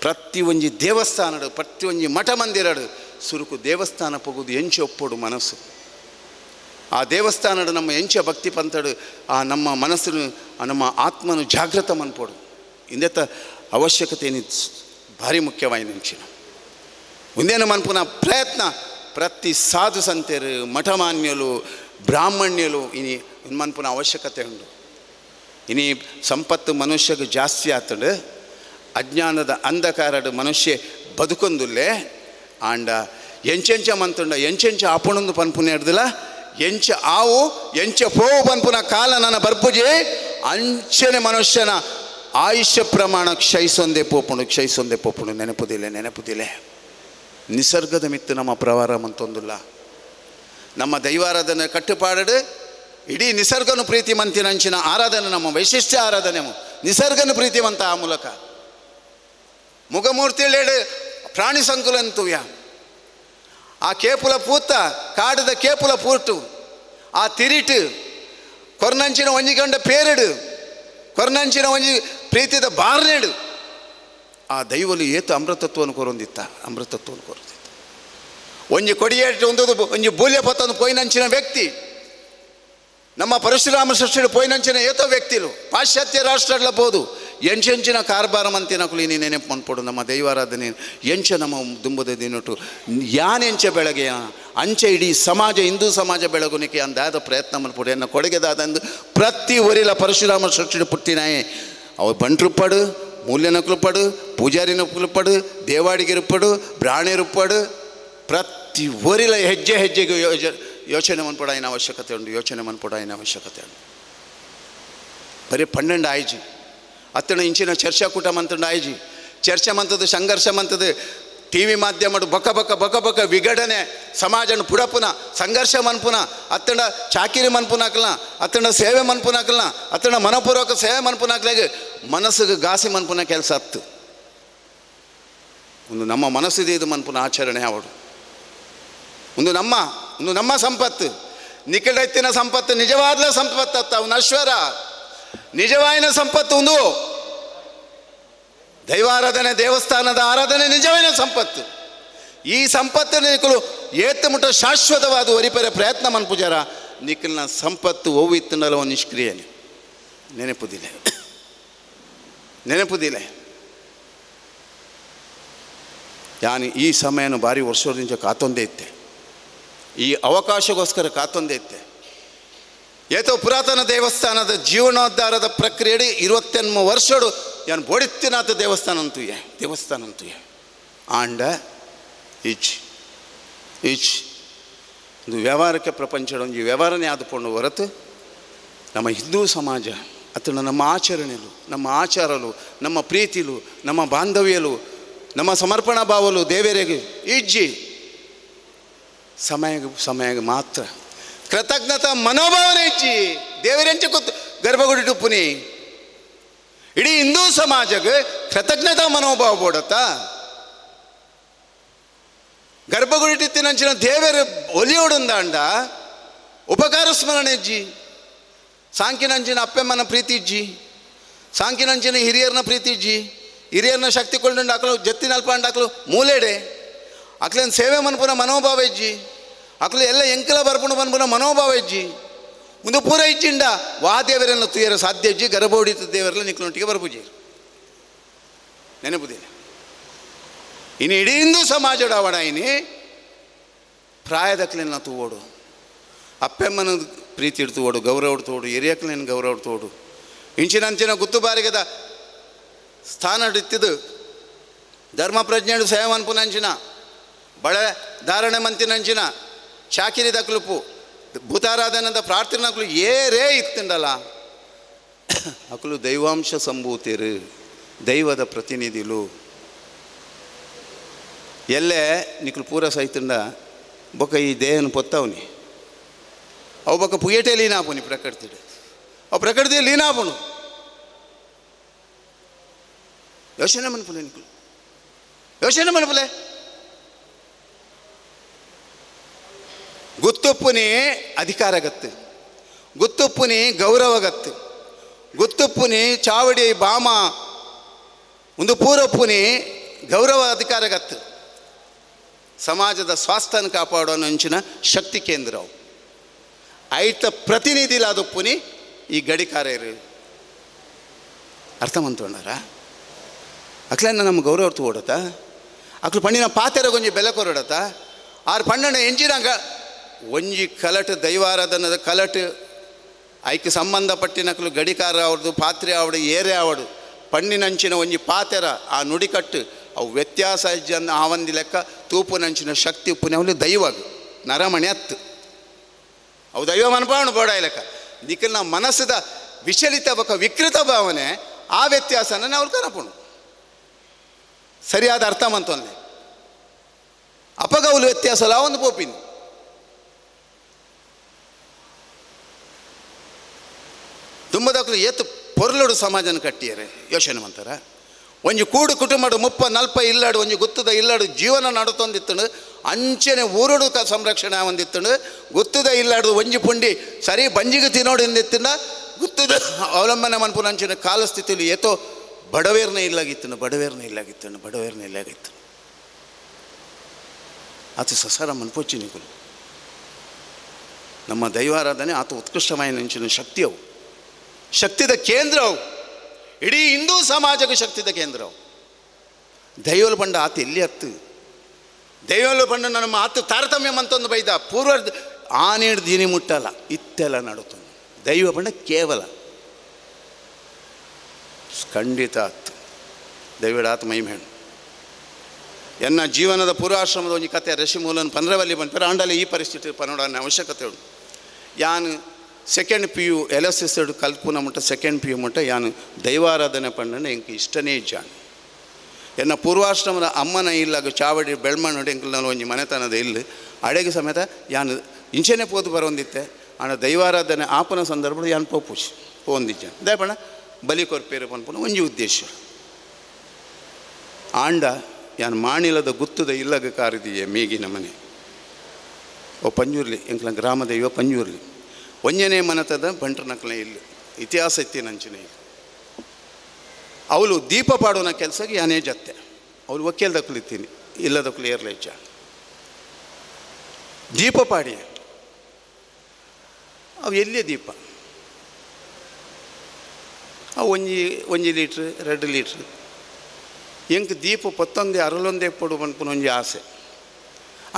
ಪ್ರತಿ ಒಂಜಿ ದೇವಸ್ಥಾನಡು ಪ್ರತಿ ಒಂಜಿ ಮಠ ಮಂದಿರಡು ಸುರುಕು ದೇವಸ್ಥಾನ ಪೋಗುದು ಎಂಚೆ ಒಪ್ಪೋಡು ಮನಸ್ಸು ಆ ದೇವಸ್ಥಾನಡು ನಮ್ಮ ಎಂಚೆ ಭಕ್ತಿ ಪಂಥಡು ಆ ನಮ್ಮ ಮನಸ್ಸನ್ನು ಆ ನಮ್ಮ ಆತ್ಮನು ಜಾಗೃತ ಮನ್ಪೋಡು ಇಂದೆತ್ತ ಅವಶ್ಯಕತೆ ಭಾರಿ ಮುಖ್ಯವಾಯಿನ ಅಂಚಿನ ಮುಂದೇನು ಮನ್ಪುನ ಪ್ರಯತ್ನ ಪ್ರತಿ ಸಾಧು ಸಂತೆರು ಮಠಮಾನ್ಯಲು ಬ್ರಾಹ್ಮಣ್ಯಲು ಇನಿ ಮನ್ಪುನ ಅವಶ್ಯಕತೆ ಉಂಟು ಇನಿ ಸಂಪತ್ತು ಮನುಷ್ಯಗೆ ಜಾಸ್ತಿ ಆತಂಡು ಅಜ್ಞಾನದ ಅಂಧಕಾರಡು ಮನುಷ್ಯ ಬದುಕೊಂದುಲ್ಲೆ ಆಂಡ ಎಂಚೆಂಚ ಮಂತುಂಡ ಎಂಚೆಂಚ ಆಪಣೊಂದು ಪನ್ಪುನ ಹಿಡ್ದಿಲ್ಲ ಎಂಚ ಆವು ಎಂಚ ಪೋವು ಪನ್ಪುನ ಕಾಲ ನನ್ನ ಬರ್ಪುಜಿ ಅಂಚನೆ ಮನುಷ್ಯನ ಆಯುಷ್ಯ ಪ್ರಮಾಣ ಕ್ಷಯಿಸೊಂದೇ ಪೋಪುಣು ಕ್ಷಯಿಸೊಂದೇ ಪೋಪುಣು ನೆನಪುದಿಲ್ಲ ನೆನಪುದಿಲ್ಲ ನಿಸರ್ಗದ ಮಿತ್ತು ನಮ್ಮ ಪ್ರವಾರ ಮಂತೊಂದುಲ್ಲ ನಮ್ಮ ದೈವಾರಾಧನೆ ಕಟ್ಟುಪಾಡಡು ಇಡೀ ನಿಸರ್ಗನು ಪ್ರೀತಿ ಮಂತಿನಂಚಿನ ಆರಾಧನೆ ನಮ್ಮ ವೈಶಿಷ್ಟ್ಯ ಆರಾಧನೆ ನಿಸರ್ಗನು ಪ್ರೀತಿವಂತ ಆ ಮೂಲಕ ಮುಗಮೂರ್ತಿಲೇಡು ಪ್ರಾಣಿ ಸಂಕುಲನ್ ತೂಯ ಆ ಕೇಪುಲ ಪೂತ ಕಾಡದ ಕೇಪುಲ ಪೂಟು ಆ ತಿರಿಟು ಕೊರ್ನಂಚಿನ ಒಂಜಿ ಗಂಡ ಪೇರಡು ಕೊರ್ನಂಚಿನ ಒಂಜಿ ಪ್ರೀತಿದ ಬಾರ್ನೇಡು ಆ ದೈವಲು ಏತು ಅಮೃತತ್ವವನ್ನು ಕೊರೊಂದಿತ್ತ ಅಮೃತತ್ವವನ್ನು ಕೊರೊಂದಿತ್ತ ಒಂಜಿ ಕೊಡಿಯೇಟು ಒಂದು ಒಂಜಿ ಬೂಲ್ಯ ಪತ್ತೊಂದು ಪೋಯಿನಂಚಿನ ವ್ಯಕ್ತಿ ನಮ್ಮ ಪರಶುರಾಮ ಸೃಷ್ಟಿಡು ಪೋಯಿನಂಚಿನ ಏತೋ ವ್ಯಕ್ತಿಲು ಪಾಶ್ಚಾತ್ಯ ರಾಷ್ಟ್ರಗಳ ಬೋದು ಎಂಚೆಂಚಿನ ಕಾರ್ಬಾರ ಮಂತಿನಕುಲು ನೀನು ನೆನಪು ಮನ್ಪೊಡು ನಮ್ಮ ದೈವಾರಾಧನೆ ಎಂಚ ನಮ್ಮ ದುಂಬದ ದಿನಟು ಯಾನೆಂಚ ಬೆಳಗೆಯ ಅಂಚೆ ಇಡೀ ಸಮಾಜ ಹಿಂದೂ ಸಮಾಜ ಬೆಳಗುನಿಕೆ ಅಂದಾದ ಪ್ರಯತ್ನ ಮನ್ಪೊಡು ಎನ್ನ ಕೊಡುಗೆದಾದಂದು ಪ್ರತಿ ಒರಿಲ ಪರಶುರಾಮ ಸೃಷ್ಟಿಡು ಪುಟ್ಟಿನಾಯೆ ಅವು ಬಂಟ್ರುಪ್ಪಡು ಮೂಲ್ಯನಕುಲುಪ್ಪಡು ಪೂಜಾರಿನಕುಲುಪ್ಪಡು ದೇವಾಡಿಗಿರುಪ್ಪಡು ಬ್ರಾಣಿರುಪ್ಪಡು ಪ್ರತಿ ಒರಿಲ ಹೆಜ್ಜೆ ಹೆಜ್ಜೆಗೆ ಯೋಚನೆ ಮನ್ಪೊಡಾಯಿನ ಅವಶ್ಯಕತೆ ಉಂಟು ಯೋಚನೆ ಮನ್ಪೊಡಾಯಿನ ಅವಶ್ಯಕತೆ ಉಂಟು ಬರೀ 12 ಆಯ್ಜಿ ಅತ್ತಣ ಇಂಚಿನ ಚರ್ಚಾಕೂಟ ಮಂತಂಡು ಆಯ್ಜಿ ಚರ್ಚೆ ಮಂತದ್ದು ಸಂಘರ್ಷ ಮಂತದ್ದು ಟಿ ವಿ ಮಾಧ್ಯಮಡು ಬೊಕ್ಕ ಬೊಕ್ಕ ಬೊಕ್ಕ ಬೊಕ್ಕ ವಿಘಟನೆ ಸಮಾಜನ ಪುಡಪುನ ಸಂಘರ್ಷ ಮನ್ಪುನ ಅತ್ತಂಡ ಚಾಕಿರಿ ಮನ್ಪುನಾಕಲ್ನ ಅತ್ತಂಡ ಸೇವೆ ಮನ್ಪುನಾಕಲ್ನ ಅತ್ತಂಡ ಮನಪೂರ್ವಕ ಸೇವೆ ಮನ್ಪುನಾಕ್ಲಾಗ ಮನಸ್ಸಿಗೆ ಗಾಸಿ ಮನ್ಪುನ ಕೆಲಸ ಅತ್ತು ಒಂದು ನಮ್ಮ ಮನಸ್ಸಿದೆ ಇದು ಮನ್ಪುನ ಆಚರಣೆ ಅವಡು ಒಂದು ನಮ್ಮ ಒಂದು ನಮ್ಮ ಸಂಪತ್ತು ನಿಕಟೈತಿನ ಸಂಪತ್ತು ನಿಜವಾದ ಸಂಪತ್ತು ಅತ್ತ ಅವನ ನಶ್ವರ ನಿಜವಾಯಿನ ಸಂಪತ್ತು ಒಂದು ದೈವಾರಾಧನೆ ದೇವಸ್ಥಾನದ ಆರಾಧನೆ ನಿಜವಾದ ಸಂಪತ್ತು ಈ ಸಂಪತ್ತು ನಿಕಲು ಏತು ಮುಟ್ಟ ಶಾಶ್ವತವಾದ ಒರಿಪೆರೆ ಪ್ರಯತ್ನ ಮನ್ಪುಜಾರ ನಿಖಲ್ನ ಸಂಪತ್ತು ಒವ್ವು ಇತ್ತಂಡಲ ನಿಷ್ಕ್ರಿಯನೆ ನೆನಪುದಿಲ್ಲ ನೆನಪುದಿಲ್ಲ ಯಾನು ಈ ಸಮಯನು ಭಾರಿ ವರ್ಷದಿಂದ ಕಾತೊಂದೇ ಇತ್ತೆ ಈ ಅವಕಾಶಕ್ಕೋಸ್ಕರ ಕಾತೊಂದೇ ಇತ್ತೆ ಏತೋ ಪುರಾತನ ದೇವಸ್ಥಾನದ ಜೀವನೋದ್ಧಾರದ ಪ್ರಕ್ರಿಯೆ 28 ವರ್ಷಡು ಯಾನು ಬೋಡಿತ್ತಿನಾಥ ದೇವಸ್ಥಾನ ಅಂತುಯೆ ದೇವಸ್ಥಾನ ಅಂತುಯೆ ಆಂಡ ಈಚ್ ಈಚ್ ಒಂದು ವ್ಯವಹಾರಕ್ಕೆ ಪ್ರಪಂಚದ ಒಂದು ವ್ಯವಹಾರನೇ ಆದುಕೊಂಡು ಹೊರತು ನಮ್ಮ ಹಿಂದೂ ಸಮಾಜ ಅಥವಾ ನಮ್ಮ ಆಚರಣೆಲು ನಮ್ಮ ಆಚಾರಲು ನಮ್ಮ ಪ್ರೀತಿಲು ನಮ್ಮ ಬಾಂಧವ್ಯಲು ನಮ್ಮ ಸಮರ್ಪಣಾ ಭಾವಲು ದೇವರಿಗೆ ಇಜ್ಜಿ ಸಮಯ ಸಮಯ ಮಾತ್ರ ಕೃತಜ್ಞತಾ ಮನೋಭಾವನೆ ಇಜ್ಜಿ ದೇವರೆಂಚ ಕೂತು ಗರ್ಭಗುಡಿ ಟುಪ್ಪುನಿ ಇಡೀ ಹಿಂದೂ ಸಮಾಜಕ್ಕೆ ಕೃತಜ್ಞತಾ ಮನೋಭಾವ ಬೋಡತ್ತ ಗರ್ಭಗುಡಿ ಟಿತ್ತಿನಂಚಿನ ದೇವರ ಒಲಿಯೋಡುಂದಾಂಡ ಉಪಕಾರ ಸ್ಮರಣೆ ಇಜ್ಜಿ ಸಾಂಕಿನಂಚಿನ ಅಪ್ಪೆಮ್ಮನ ಪ್ರೀತಿ ಇಜ್ಜಿ ಸಾಂಕಿನಂಚಿನ ಹಿರಿಯರನ್ನ ಪ್ರೀತಿ ಇಜ್ಜಿ ಹಿರಿಯರನ್ನ ಶಕ್ತಿ ಕೊಂಡು ಹಾಕಲು ಜತ್ತಿನಲ್ಪ ಹಾಕಲು ಮೂಲೆಡೆ ಅಕ್ಲೇನು ಸೇವೆ ಮನ್ಪುನ ಮನೋಭಾವ ಇಜ್ಜಿ ಅಕ್ಲು ಎಲ್ಲ ಎಂಕಲ ಬರ್ಪುಣ ಮನ್ಪುನ ಮನೋಭಾವ ಇಜ್ಜಿ ಒಂದು ಪೂರ ಇಜ್ಜಿಂಡ ವಾ ದೇವರನ್ನು ತುಯರ ಸಾಧ್ಯ ಇಜ್ಜಿ ಗರ್ಭ ಹೊಡಿತ ದೇವರೆಲ್ಲ ನಿಕ್ಲೊಟ್ಟಿಗೆ ಬರ್ಪುಜಿ ನೆನಪುದಿಲ್ಲ ಇನ್ನು ಇಡೀ ಹಿಂದೂ ಸಮಾಜಡಾವಣ ಇನಿ ಪ್ರಾಯದಕ್ಲೆನ್ನ ತೂವೋಡು ಅಪ್ಪೆಮ್ಮನ ಪ್ರೀತಿ ಇಡ್ತುವೋಡು ಗೌರವ ತೋಡು ಹಿರಿಯಕ್ಲೇನು ಗೌರವ ತೋಡು ಇಂಚಿನಂಚಿನ ಗುತ್ತುಬಾರಿಗದ ಸ್ಥಾನ ಇತ್ತಿದ್ದು ಧರ್ಮ ಪ್ರಜ್ಞೆಡು ಸೇವೆ ಮನ್ಪುನಂಚಿನ ಬಳೆ ಧಾರಣೆ ಮಂತಿನಂಚಿನ ಚಾಕಿರಿ ದಕ್ಲುಪು ಭೂತಾರಾಧನದ ಪ್ರಾರ್ಥನೆಗಳು ಏರೇ ಇತ್ತಂಡಲ್ಲ ಅಕಲು ದೈವಾಂಶ ಸಂಭೂತಿರು ದೈವದ ಪ್ರತಿನಿಧಿಲು ಎಲ್ಲೇ ನಿಕ್ಲು ಪೂರ ಸೈತಂಡ ಬೊಕ್ಕ ಈ ದೇಹನ ಪೊತ್ತವನಿ ಅವು ಬೊಕ್ಕ ಪುಯಟೆ ಲೀನಾಪುನಿ ಪ್ರಕೃತಿ ಅವು ಪ್ರಕೃತಿ ಲೀನಾಪುನು ಯೋಚನೆ ಮನ್ಪುಲೆ ನಿಕ್ಲು ಯೋಚನೆ ಮನ್ಪುಲೆ ಗುತ್ತುಪ್ಪುನಿ ಅಧಿಕಾರಗತ್ತು ಗುತ್ತುಪ್ಪುನಿ ಗೌರವಗತ್ತು ಗುತ್ತುಪ್ಪುನಿ ಚಾವಡಿ ಬಾಮ ಒಂದು ಪೂರಪ್ಪುನಿ ಗೌರವ ಅಧಿಕಾರಗತ್ತು ಸಮಾಜದ ಸ್ವಾಸ್ಥ್ಯನ ಕಾಪಾಡೋ ಅಂಚಿನ ಶಕ್ತಿ ಕೇಂದ್ರ ಅವು ಐತ ಪ್ರತಿನಿಧಿಲಾದಪ್ಪುನಿ ಈ ಗಡಿಕಾರ್ಯರು ಅರ್ಥ ಮಂತೊಂಡಾರ ಅಕ್ಲನ್ನ ನಮ್ಮ ಗೌರವ ತೋಡತ್ತ ಅಕ್ಲು ಪಣ್ಣಿನ ಪಾತೆರ ಗೊಂಜಿ ಬೆಲೆ ಕೊರಡತ್ತ ಆರು ಪಣ್ಣನ ಎಂಜಿನಾಗ ಒಂಜಿ ಕಲಟ್ ದೈವಾರಾಧನದ ಕಲಟ್ ಐಕ್ ಸಂಬಂಧಪಟ್ಟಿನಕಲು ಗಡಿಕಾರ ಅವ್ರದ್ದು ಪಾತ್ರೆ ಆವಡು ಏರೆ ಆವಡು ಪಣ್ಣಿನಂಚಿನ ಒಂಜಿ ಪಾತೆರ ಆ ನುಡಿಕಟ್ಟು ಅವು ವ್ಯತ್ಯಾಸ ಜನ ಆ ಒಂದು ಲೆಕ್ಕ ತೂಪುನಂಚಿನ ಶಕ್ತಿ ಉಪ್ಪುನವಲು ದೈವಾಗ ನರಮಣಿ ಅತ್ತು ಅವು ದೈವ ಮನಪಾವಣ ಬೋಡ ಲೆಕ್ಕ ನಿಖಲ್ನ ಮನಸ್ಸದ ವಿಚಲಿತ ಬೊಕ ವಿಕೃತ ಭಾವನೆ ಆ ವ್ಯತ್ಯಾಸನ ನಾವು ಕನಪುಣು ಸರಿಯಾದ ಅರ್ಥ ಮಂತೊಂದೆ ಅಪಗೌಲು ವ್ಯತ್ಯಾಸ ಒಂದು ಪೋಪಿನಿ ತುಂಬದಕ್ಲು ಏತು ಪೊರ್ಲುಡು ಸಮಾಜನ ಕಟ್ಟಿಯರೆ ಯೋಚನೆ ಮಂತಾರ ಒಂಜಿ ಕೂಡು ಕುಟುಂಬಡು 30 40 ಇಲ್ಲಡು ಒಂಜಿ ಗುತ್ತದ ಇಲ್ಲಡು ಜೀವನ ನಡತೊಂದಿತ್ತುಂಡು. ಅಂಚನೆ ಊರುಡು ಸಂರಕ್ಷಣೆ ಹೊಂದಿತ್ತುಂಡು. ಗುತ್ತದ ಇಲ್ಲಡು ಒಂಜಿ ಪುಂಡಿ ಸರಿ ಬಂಜಿಗೆ ತಿನ್ನೋಡಿಂದಿತ್ತಂಡ ಗುತ್ತದ ಅವಲಂಬನೆ ಮನ್ಪುನ ಅಂಚಿನ ಕಾಲಸ್ಥಿತಿಯಲ್ಲಿ ಏತೋ ಬಡವೇರ್ನ ಇಲ್ಲಾಗಿತ್ತನು, ಬಡವೇರ್ನ ಇಲ್ಲಾಗಿತ್ತನು, ಬಡವೇರ್ನ ಇಲ್ಲಾಗಿತ್ತು. ಆತ ಸಸಾರ ಮನ್ಪೊಚ್ಚಿನಿಕುಲು ನಮ್ಮ ದೈವಾರಾಧನೆ ಆತ ಉತ್ಕೃಷ್ಟమైన ಶಕ್ತಿ ಅವು, ಶಕ್ತಿದ ಕೇಂದ್ರ ಅವು, ಇಡೀ ಹಿಂದೂ ಸಮಾಜಕ್ಕೆ ಶಕ್ತಿದ ಕೇಂದ್ರ ಅವು. ದೈವಲು ಪಂಡ ಆತ ಎಲ್ಲಿ ಹತ್ತು ದೈವಲು ಪಂಡ ನಮ್ಮ ಆತ ತಾರತಮ್ಯ ಮಂತೊಂದು ಬೈದ ಪೂರ್ವ ಆನೇಡು ದಿನಿ ಮುಟ್ಟಲ್ಲ ಇತ್ತೆಲ್ಲ ನಡುತ್ತೊಂದು ದೈವ ಪಂಡ ಕೇವಲ ಖಂಡಿತ ಆತು ದೈವಡ ಆತ ಮಹಿಮೇಣು. ಎನ್ನ ಜೀವನದ ಪೂರ್ವಾಶ್ರಮದ ಒಂಜಿ ಕತೆ ಋಷಿ ಮೂಲನ ಪಂದ್ರವಲ್ಲಿ ಬಂದ್ಪೇರು ಆಂಡಲೆ ಈ ಪರಿಸ್ಥಿತಿ ಪನ್ನೋಡನ್ನ ಅವಶ್ಯಕತೆ ಉಂಟು. ಯಾನು second P U L S S ಕಲ್ಪುನ ಮುಟ್ಟ ಸೆಕೆಂಡ್ ಪಿ ಯು ಮುಟ್ಟ ಯಾನು ದೈವಾರಾಧನೆ ಪಂಡನೆ ಎಂಕ್ ಇಷ್ಟನೇ ಜಾನ್. ಎನ್ನ ಪೂರ್ವಾಶ್ರಮದ ಅಮ್ಮನ ಇಲ್ಲಾಗ ಚಾವಡಿ ಬೆಳ್ಮಣ್ಣು ಎಂಕಲ್ನ ಒಂಜಿ ಮನೆತನದ ಇಲ್ಲಿ ಅಡೆಗೆ ಸಮೇತ ಯಾನು ಇಂಚೆನೆ ಪೋದು ಬರೋಂದಿತ್ತೆ. ಆಂಡ ದೈವಾರಾಧನೆ ಆಪನ ಸಂದರ್ಭ ಯಾನು ಪೋಪುಷ್ ಪೋಂದಿಜ್ಜ ದಯಪಣ ಬಲಿ ಕೊರ್ಪೇರು ಪನ್ಪುನ ಒಂಜಿ ಉದ್ದೇಶ. ಆಂಡ ಯಾನು ಮಾಣಿಲದ ಗುತ್ತದ ಇಲ್ಲಗ ಕಾರಿದೀಯ ಮೇಗಿನ ಮನೆ ಓ ಪಂಜುರ್ಲಿ ಎಂಕ್ಲ ಗ್ರಾಮ ದೈವ ಪಂಜುರ್ಲಿ ಒಂಜನೇ ಮನತದ ಬಂಟ್ರನಕ್ಲ ಇಲ್ಲಿ ಇತಿಹಾಸ ಇತ್ತಿನಂಚಿನ ಅವಳು ದೀಪ ಪಾಡೋನ ಕೆಲಸಕ್ಕೆ ಯಾನೇ ಜತ್ತೆ ಅವಳು ವಕೀಲ್ದಕ್ಲು ಇತ್ತೀನಿ ಇಲ್ಲದಕ್ಲು ಏರ್ಲ ಇಚ್ಚ ದೀಪ ಪಾಡಿ ಅವು ಎಲ್ಲಿಯ ದೀಪ ಅವು ಒಂಜಿ ಒಂಜಿ ಲೀಟ್ರ್ 2 ಲೀಟ್ರ್ ಎಂಕ್ ದೀಪ ಪತ್ತೊಂದೇ ಅರಳೊಂದೇ ಪೊಡು ಪನ್ಪುನ ಒಂಜಿ ಆಸೆ.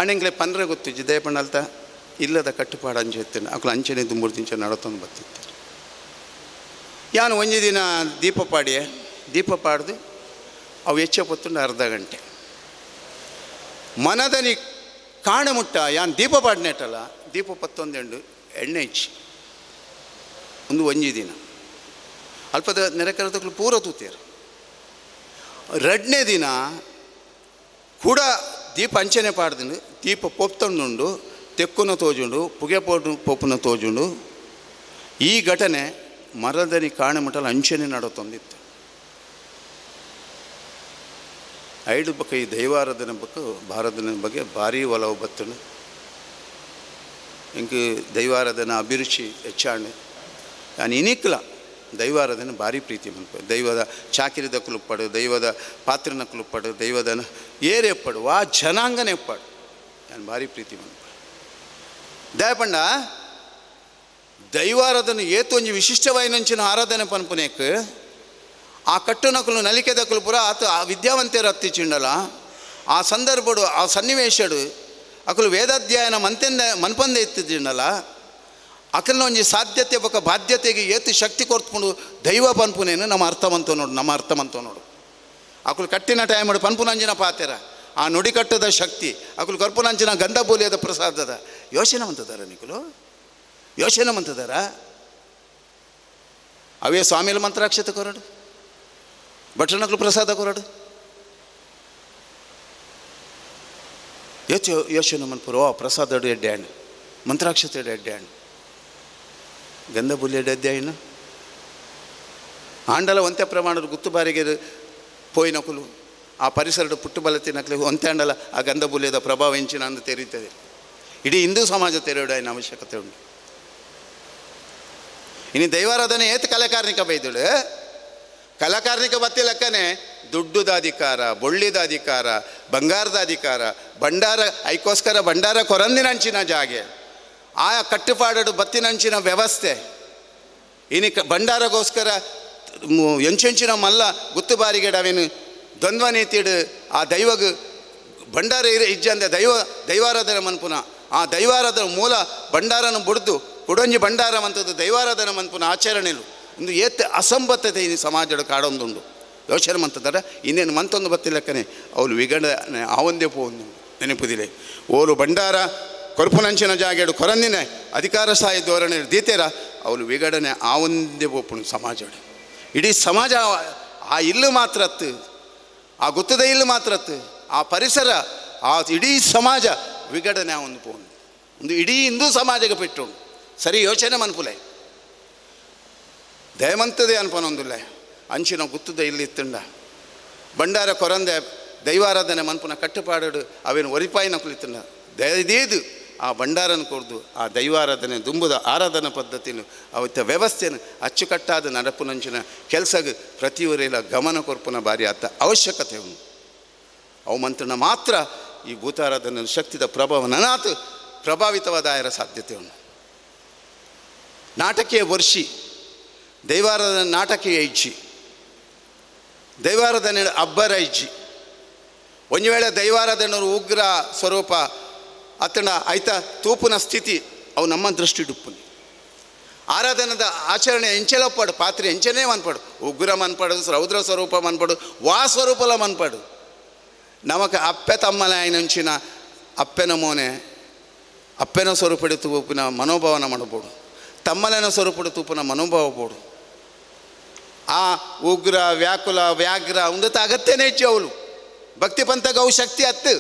ಅಣ್ಣಂಗ್ಲೆ ಪನ್ರೆ ಗೊತ್ತಿಜ್ಜಿ ದಯಪಣ್ಣಲ್ತ ಇಲ್ಲದ ಕಟ್ಟುಪಾಡು ಅಂಚೆ ಇತ್ತೇನೆ ಅಕ್ಲು ಅಂಚೆನೆ ದುಂಬುರು ತಿಂಚೆ ನಡತೊಂದು ಬತ್ತಿತ್ತು. ಯಾನು ಒಂಜಿ ದಿನ ದೀಪ ಪಾಡಿಯೆ ದೀಪ ಪಾಡ್ದು ಅವು ಹೆಚ್ಚ ಪತ್ತುಂಡು ಅರ್ಧ ಗಂಟೆ ಮನದನಿ ಕಾಣ ಮುಟ್ಟ ಯಾನು ದೀಪ ಪಾಡ್ನೇಟಲ್ಲ ದೀಪ ಪತ್ತೊಂದೆಂಡು ಎಣ್ಣೆ ಇಚ್ಚಿ ಒಂದು ಒಂಜಿ ದಿನ ಅಲ್ಪದ ನೆರೆಕರತಕ್ಲು ಪೂರ ತೂತೇರು. ರಡ್ನೇ ದಿನ ಕೂಡ ದೀಪ ಅಂಚನೆ ಪಾಡ್ದು ದೀಪ ಪೊಪ್ತೊಂದುಂಡು ತೆಕ್ಕುನ ತೋಜುಂಡು ಪುಗೆ ಪೋಟು ಪೊಪ್ಪುನ ತೋಜುಂಡು. ಈ ಘಟನೆ ಮರದನಿ ಕಾಣಮುಟ್ಟಲು ಅಂಚನೆ ನಡತೊಂದಿತ್ತು. ಐಡು ಬಕ್ಕ ಈ ದೈವಾರಾಧನೆ ಬಕ್ಕ ಭಾರತನ ಬಗ್ಗೆ ಭಾರೀ ಒಲವು ಬತ್ತನು. ಇಂಕ ದೈವಾರಾಧನೆ ಅಭಿರುಚಿ ಹೆಚ್ಚಾಣೆ ನಾನು ಇನಿಕ್ಲ ದೈವಾರಾಧನೆ ಭಾರಿ ಪ್ರೀತಿ ಮನ್ಪ ದೈವದ ಚಾಕಿರಿದ ಕುಲುಪ್ಪಾಡು ದೈವದ ಪಾತ್ರನ ಕುಲುಪ್ಪಾಡು ದೈವದ ಏರೆ ಎಪ್ಪಾಡು ವಾ ಜನಾಂಗನೇ ಎಪ್ಪಾಡು ನಾನು ಭಾರಿ ಪ್ರೀತಿ ಮನ್ಪ. ದಯಪಂಡ ದೈವಾರಾಧನೆ ಏತೊಂಜಿ ವಿಶಿಷ್ಟವಾಯಿನಂಚಿನ ಆರಾಧನೆ ಪನ್ಪುನೇಕ್ ಆ ಕಟ್ಟುನಕಲು ನಲಿಕೆದಕಲು ಪೂರ ಆತ ಆ ವಿದ್ಯಾವಂತೆಯರು ಅತ್ತಿಚಿಂಡಲ ಆ ಸಂದರ್ಭಡು ಆ ಸನ್ನಿವೇಶಡು ಅಕಲು ವೇದಾಧ್ಯಯನ ಮಂತೆಂದ ಮನ್ಪಂದೆ ಇತ್ತಿದ್ದಿಂಡಲ ಅಕಲ್ನ ಒಂಜಿ ಸಾಧ್ಯತೆ ಬೊಕ ಬಾಧ್ಯತೆಗೆ ಏತು ಶಕ್ತಿ ಕೊರ್ತ್ಕೊಂಡು ದೈವ ಪನ್ಪುನೇನು ನಮ್ಮ ಅರ್ಥವಂತ ನೋಡು ನಮ್ಮ ಅರ್ಥವಂತ ನೋಡು. ಅಕಲು ಕಟ್ಟಿನ ಟೈಮ್ ಪನ್ಪುನಂಜಿನ ಪಾತೆರ ಆ ನುಡಿಕಟ್ಟದ ಶಕ್ತಿ ಅಕಲು ಕರ್ಪುನಂಚಿನ ಗಂಧ ಬೋಲಿಯದ ಪ್ರಸಾದದ ಯೋಚನೆ ಮಂತದಾರ ನಿಕಲು ಯೋಚನೆ ಮಂತದಾರ ಅವೇ ಸ್ವಾಮಿಲ ಮಂತ್ರಾಕ್ಷತೆ ಕೊರಡು ಭಟ್ರನಕಲು ಪ್ರಸಾದ ಕೊರಡು ಯೋಚ ಯೋಚನೆ ಮನ್ಪುರು ಓ ಪ್ರಸಾದ ಎಡ್ಡೆ ಹಣ್ಣು ಮಂತ್ರಾಕ್ಷತೆ ಎಡ್ಡೆ ಹಣ್ಣು ಗಂಧ ಬುಲಿ ಎಡ್ಡೆ ಹಣ್ಣು ಆಂಡಲ ಒಂತೆ ಪ್ರಮಾಣದ ಗುತ್ತು ಬಾರಿಗೆ ಪೋಯಿನಕುಲು ಆ ಪರಿಸರದ ಪುಟ್ಟು ಬಲತಿನಕಲು ಒಂತೆ ಅಂಡಲ ಆ ಗಂಧ ಬುಲಿಯದ ಪ್ರಭಾವ ಹೆಂಚಿನ ಅಂದು ತೆರೀತದೆ. ಇಡೀ ಹಿಂದೂ ಸಮಾಜ ತೆರೆಯೋಡ ಅವಶ್ಯಕತೆ ಉಂಟು. ಇನ್ನು ದೈವಾರಾಧನೆ ಏತ್ ಕಲಾಕಾರ್ನಿಕ ಬೈದಳು ಕಲಾಕಾರ್ನಿಕ ಬತ್ತಿ ಲೆಕ್ಕನೆ ದುಡ್ಡುದ ಅಧಿಕಾರ ಬೊಳ್ಳಿದ ಅಧಿಕಾರ ಬಂಗಾರದ ಅಧಿಕಾರ ಭಂಡಾರ ಐಕೋಸ್ಕರ ಭಂಡಾರ ಕೊರಂದಿನಂಚಿನ ಜಾಗೆ ಆ ಕಟ್ಟುಪಾಡಡು ಬತ್ತಿನಂಚಿನ ವ್ಯವಸ್ಥೆ ಇನಿ ಭಂಡಾರಗೋಸ್ಕರ ಎಂಚೆಂಚಿನ ಮಲ್ಲ ಗುತ್ತು ಬಾರಿಗೆಡವೇನು ದ್ವಂದ್ವ ನೀತಿಡು ಆ ದೈವಗ ಭಂಡಾರ ಇರ ಇಜ್ಜಂದೆ ದೈವ ದೈವಾರಾಧನೆ ಮನ್ಪುನ ಆ ದೈವಾರಾಧನೆ ಮೂಲ ಭಂಡಾರನ ಬುಡ್ದು ಕುಡೊಂಜಿ ಭಂಡಾರ ಮಂತದ್ದು ದೈವಾರಾಧನೆ ಮನ್ಪುನ ಆಚರಣೆಲು ಒಂದು ಏತ್ ಅಸಂಬದ್ಧತೆ ಇನ್ನು ಸಮಾಜದ ಕಾಡೊಂದುಂಡು ಯೋಚನೆ ಮಂತದಾರ ಇನ್ನೇನು ಮಂತೊಂದು ಬತ್ತಿಲ್ಲಕ್ಕನೆ ಅವಳು ವಿಗಡನೆ ಆವಂದೇ ಪೋಂದು ನೆನಪುದಿಲೆ ಓಲು ಭಂಡಾರ ಕೊರ್ಪುನಂಚಿನ ಜಾಗೆಡು ಕೊರಂದಿನ ಅಧಿಕಾರ ಸ್ಥಾಯಿ ಧೋರಣೆ ದೀತೇರ ಅವಳು ವಿಗಡನೆ ಆವಂದೇ ಪೋಪುಣು ಸಮಾಜಡು ಇಡೀ ಸಮಾಜ ಆ ಇಲ್ಲು ಮಾತ್ರ ಅತ್ತು ಆ ಗುತ್ತದ ಇಲ್ಲು ಮಾತ್ರ ಅತ್ತು ಆ ಪರಿಸರ ಆ ಇಡೀ ಸಮಾಜ ವಿಗಡನೆ ಒಂದು ಪೋಂದು ಒಂದು ಇಡೀ ಹಿಂದೂ ಸಮಾಜಕ್ಕೆ ಪೆಟ್ಟು ಸರಿ ಯೋಚನೆ ಮನ್ಪುಲೆ ದಯಮಂತದೆ ಅನ್ಪನೊಂದುಲ್ಲೆ ಅಂಚಿನ ಗುತ್ತದ ಇಲ್ಲಿ ಇತ್ತಂಡ ಭಂಡಾರ ಕೊರಂದೆ ದೈವಾರಾಧನೆ ಮನ್ಪುನ ಕಟ್ಟುಪಾಡು ಅವೇನು ಒರಿಪಾಯಿನ ಕುಳಿತಂಡ ದಯದೀದು ಆ ಭಂಡಾರನ ಕೊರ್ದು ಆ ದೈವಾರಾಧನೆ ದುಂಬುದ ಆರಾಧನಾ ಪದ್ಧತಿನು ಅವತ್ತ ವ್ಯವಸ್ಥೆಯನ್ನು ಅಚ್ಚುಕಟ್ಟಾದ ನಡಪುನಂಚಿನ ಕೆಲಸಗೆ ಪ್ರತಿಯೊರೆಲ್ಲ ಗಮನ ಕೊರ್ಪುನ ಬಾರಿ ಆತ ಅವಶ್ಯಕತೆ ಉಂಟು. ಅವು ಮಂತ್ರನ ಮಾತ್ರ ಈ ಭೂತಾರಾಧನೆ ಶಕ್ತಿದ ಪ್ರಭಾವ ನನಾತು ಪ್ರಭಾವಿತವಾದ ಆಯರ ಸಾಧ್ಯತೆ ಉಂಟು. ನಾಟಕೀಯ ವರ್ಷಿ ದೈವಾರಾಧನೆ ನಾಟಕೀಯ ಇಜ್ಜಿ, ದೈವಾರಾಧನೆ ಅಬ್ಬರ ಇಜ್ಜಿ. ಒಂದು ವೇಳೆ ದೈವಾರಾಧನೆ ಉಗ್ರ ಸ್ವರೂಪ ಅತನ ಆಯ್ತ ತೂಪುನ ಸ್ಥಿತಿ ಅವು ನಮ್ಮ ದೃಷ್ಟಿ ಡುಪ್ಪುನಿ. ಆರಾಧನದ ಆಚರಣೆ ಎಂಚೆಲಪ್ಪಾಡು ಪಾತ್ರೆ ಎಂಚನೇ ಮನ್ಪಾಡು, ಉಗ್ರ ಮನ್ಪಾಡು, ರೌದ್ರ ಸ್ವರೂಪ ಮನ್ಪಾಡು, ವಾ ಸ್ವರೂಪಲ ಮನ್ಪಾಡು. ನಮಕ ಅಪ್ಪೆ ತಮ್ಮಲ ಆಯ್ನಂಚಿನ ಅಪ್ಪೆನ ಮೋನೆ ಅಪ್ಪೆನ ಸ್ವರೂಪಡಿ ತೂಪಿನ ಮನೋಭಾವನ ಮಾಡಬೋಡು, ತಮ್ಮಲನ ಸ್ವರೂಪಡಿ ತೂಪಿನ ಮನೋಭಾವ ಬೋಡು. ಆ ಉಗ್ರ ವ್ಯಾಕುಲ ವ್ಯಾಘ್ರ ಉಂದತ ಅಗತ್ಯನೇ ಹೆಚ್ಚು ಅವಳು ಭಕ್ತಿ ಪಂಥಗ ಅವು ಶಕ್ತಿ ಹತ್ತು.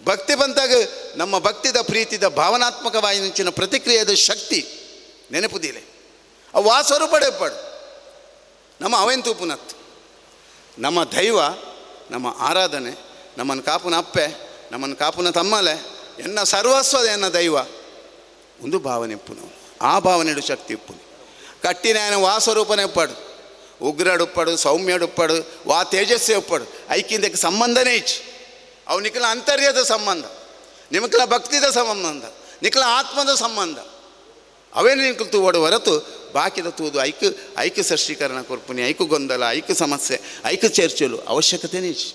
ಭಕ್ತಿ ಬಂದಾಗ ನಮ್ಮ ಭಕ್ತಿದ ಪ್ರೀತಿದ ಭಾವನಾತ್ಮಕವಾಯಿನಂಚಿನ ಪ್ರತಿಕ್ರಿಯೆದ ಶಕ್ತಿ ನೆನಪುದಿಲೆ ಅವು ಆ ಸ್ವರೂಪಡೆಪ್ಪಾಡು ನಮ್ಮ ಅವೇನು ತೂಪುನತ್ತು. ನಮ್ಮ ದೈವ ನಮ್ಮ ಆರಾಧನೆ ನಮ್ಮನ್ನು ಕಾಪುನ ಅಪ್ಪೆ ನಮ್ಮನ್ನು ಕಾಪುನ ತಮ್ಮಲೆ ಎನ್ನ ಸರ್ವಸ್ವದ ಎನ್ನ ದೈವ ಒಂದು ಭಾವನೆ ಇಪ್ಪುನವು. ಆ ಭಾವನೆಡು ಶಕ್ತಿ ಇಪ್ಪುನು. ಕಟ್ಟಿನ ವಾ ಸ್ವರೂಪನೇ ಇಪ್ಪಾಡು, ಉಗ್ರಡುಪ್ಪಾಡು, ಸೌಮ್ಯಡುಪ್ಪಾಡು, ವಾ ತೇಜಸ್ಸೇ ಉಪ್ಪಾಡು. ಐಕ್ಯಿಂದಕ್ಕೆ ಸಂಬಂಧನೇ ಇಚ್ಚು. ಅವು ನಿಖಲ ಅಂತರ್ಯದ ಸಂಬಂಧ, ನಿಮಕ್ಲ ಭಕ್ತಿದ ಸಂಬಂಧ, ನಿಖಲ ಆತ್ಮದ ಸಂಬಂಧ. ಅವೇನು ನಿಖಲ್ ತೂವಡು ಹೊರತು ಬಾಕಿದ ತೂದು ಐಕ್ ಐಕ್ಯ ಸೃಷ್ಟೀಕರಣ ಕೊರ್ಪುನಿ, ಐಕು ಗೊಂದಲ, ಐಕು ಸಮಸ್ಯೆ, ಐಕು ಚರ್ಚೆಲು ಅವಶ್ಯಕತೆನೇ ಇಚ್ಚು.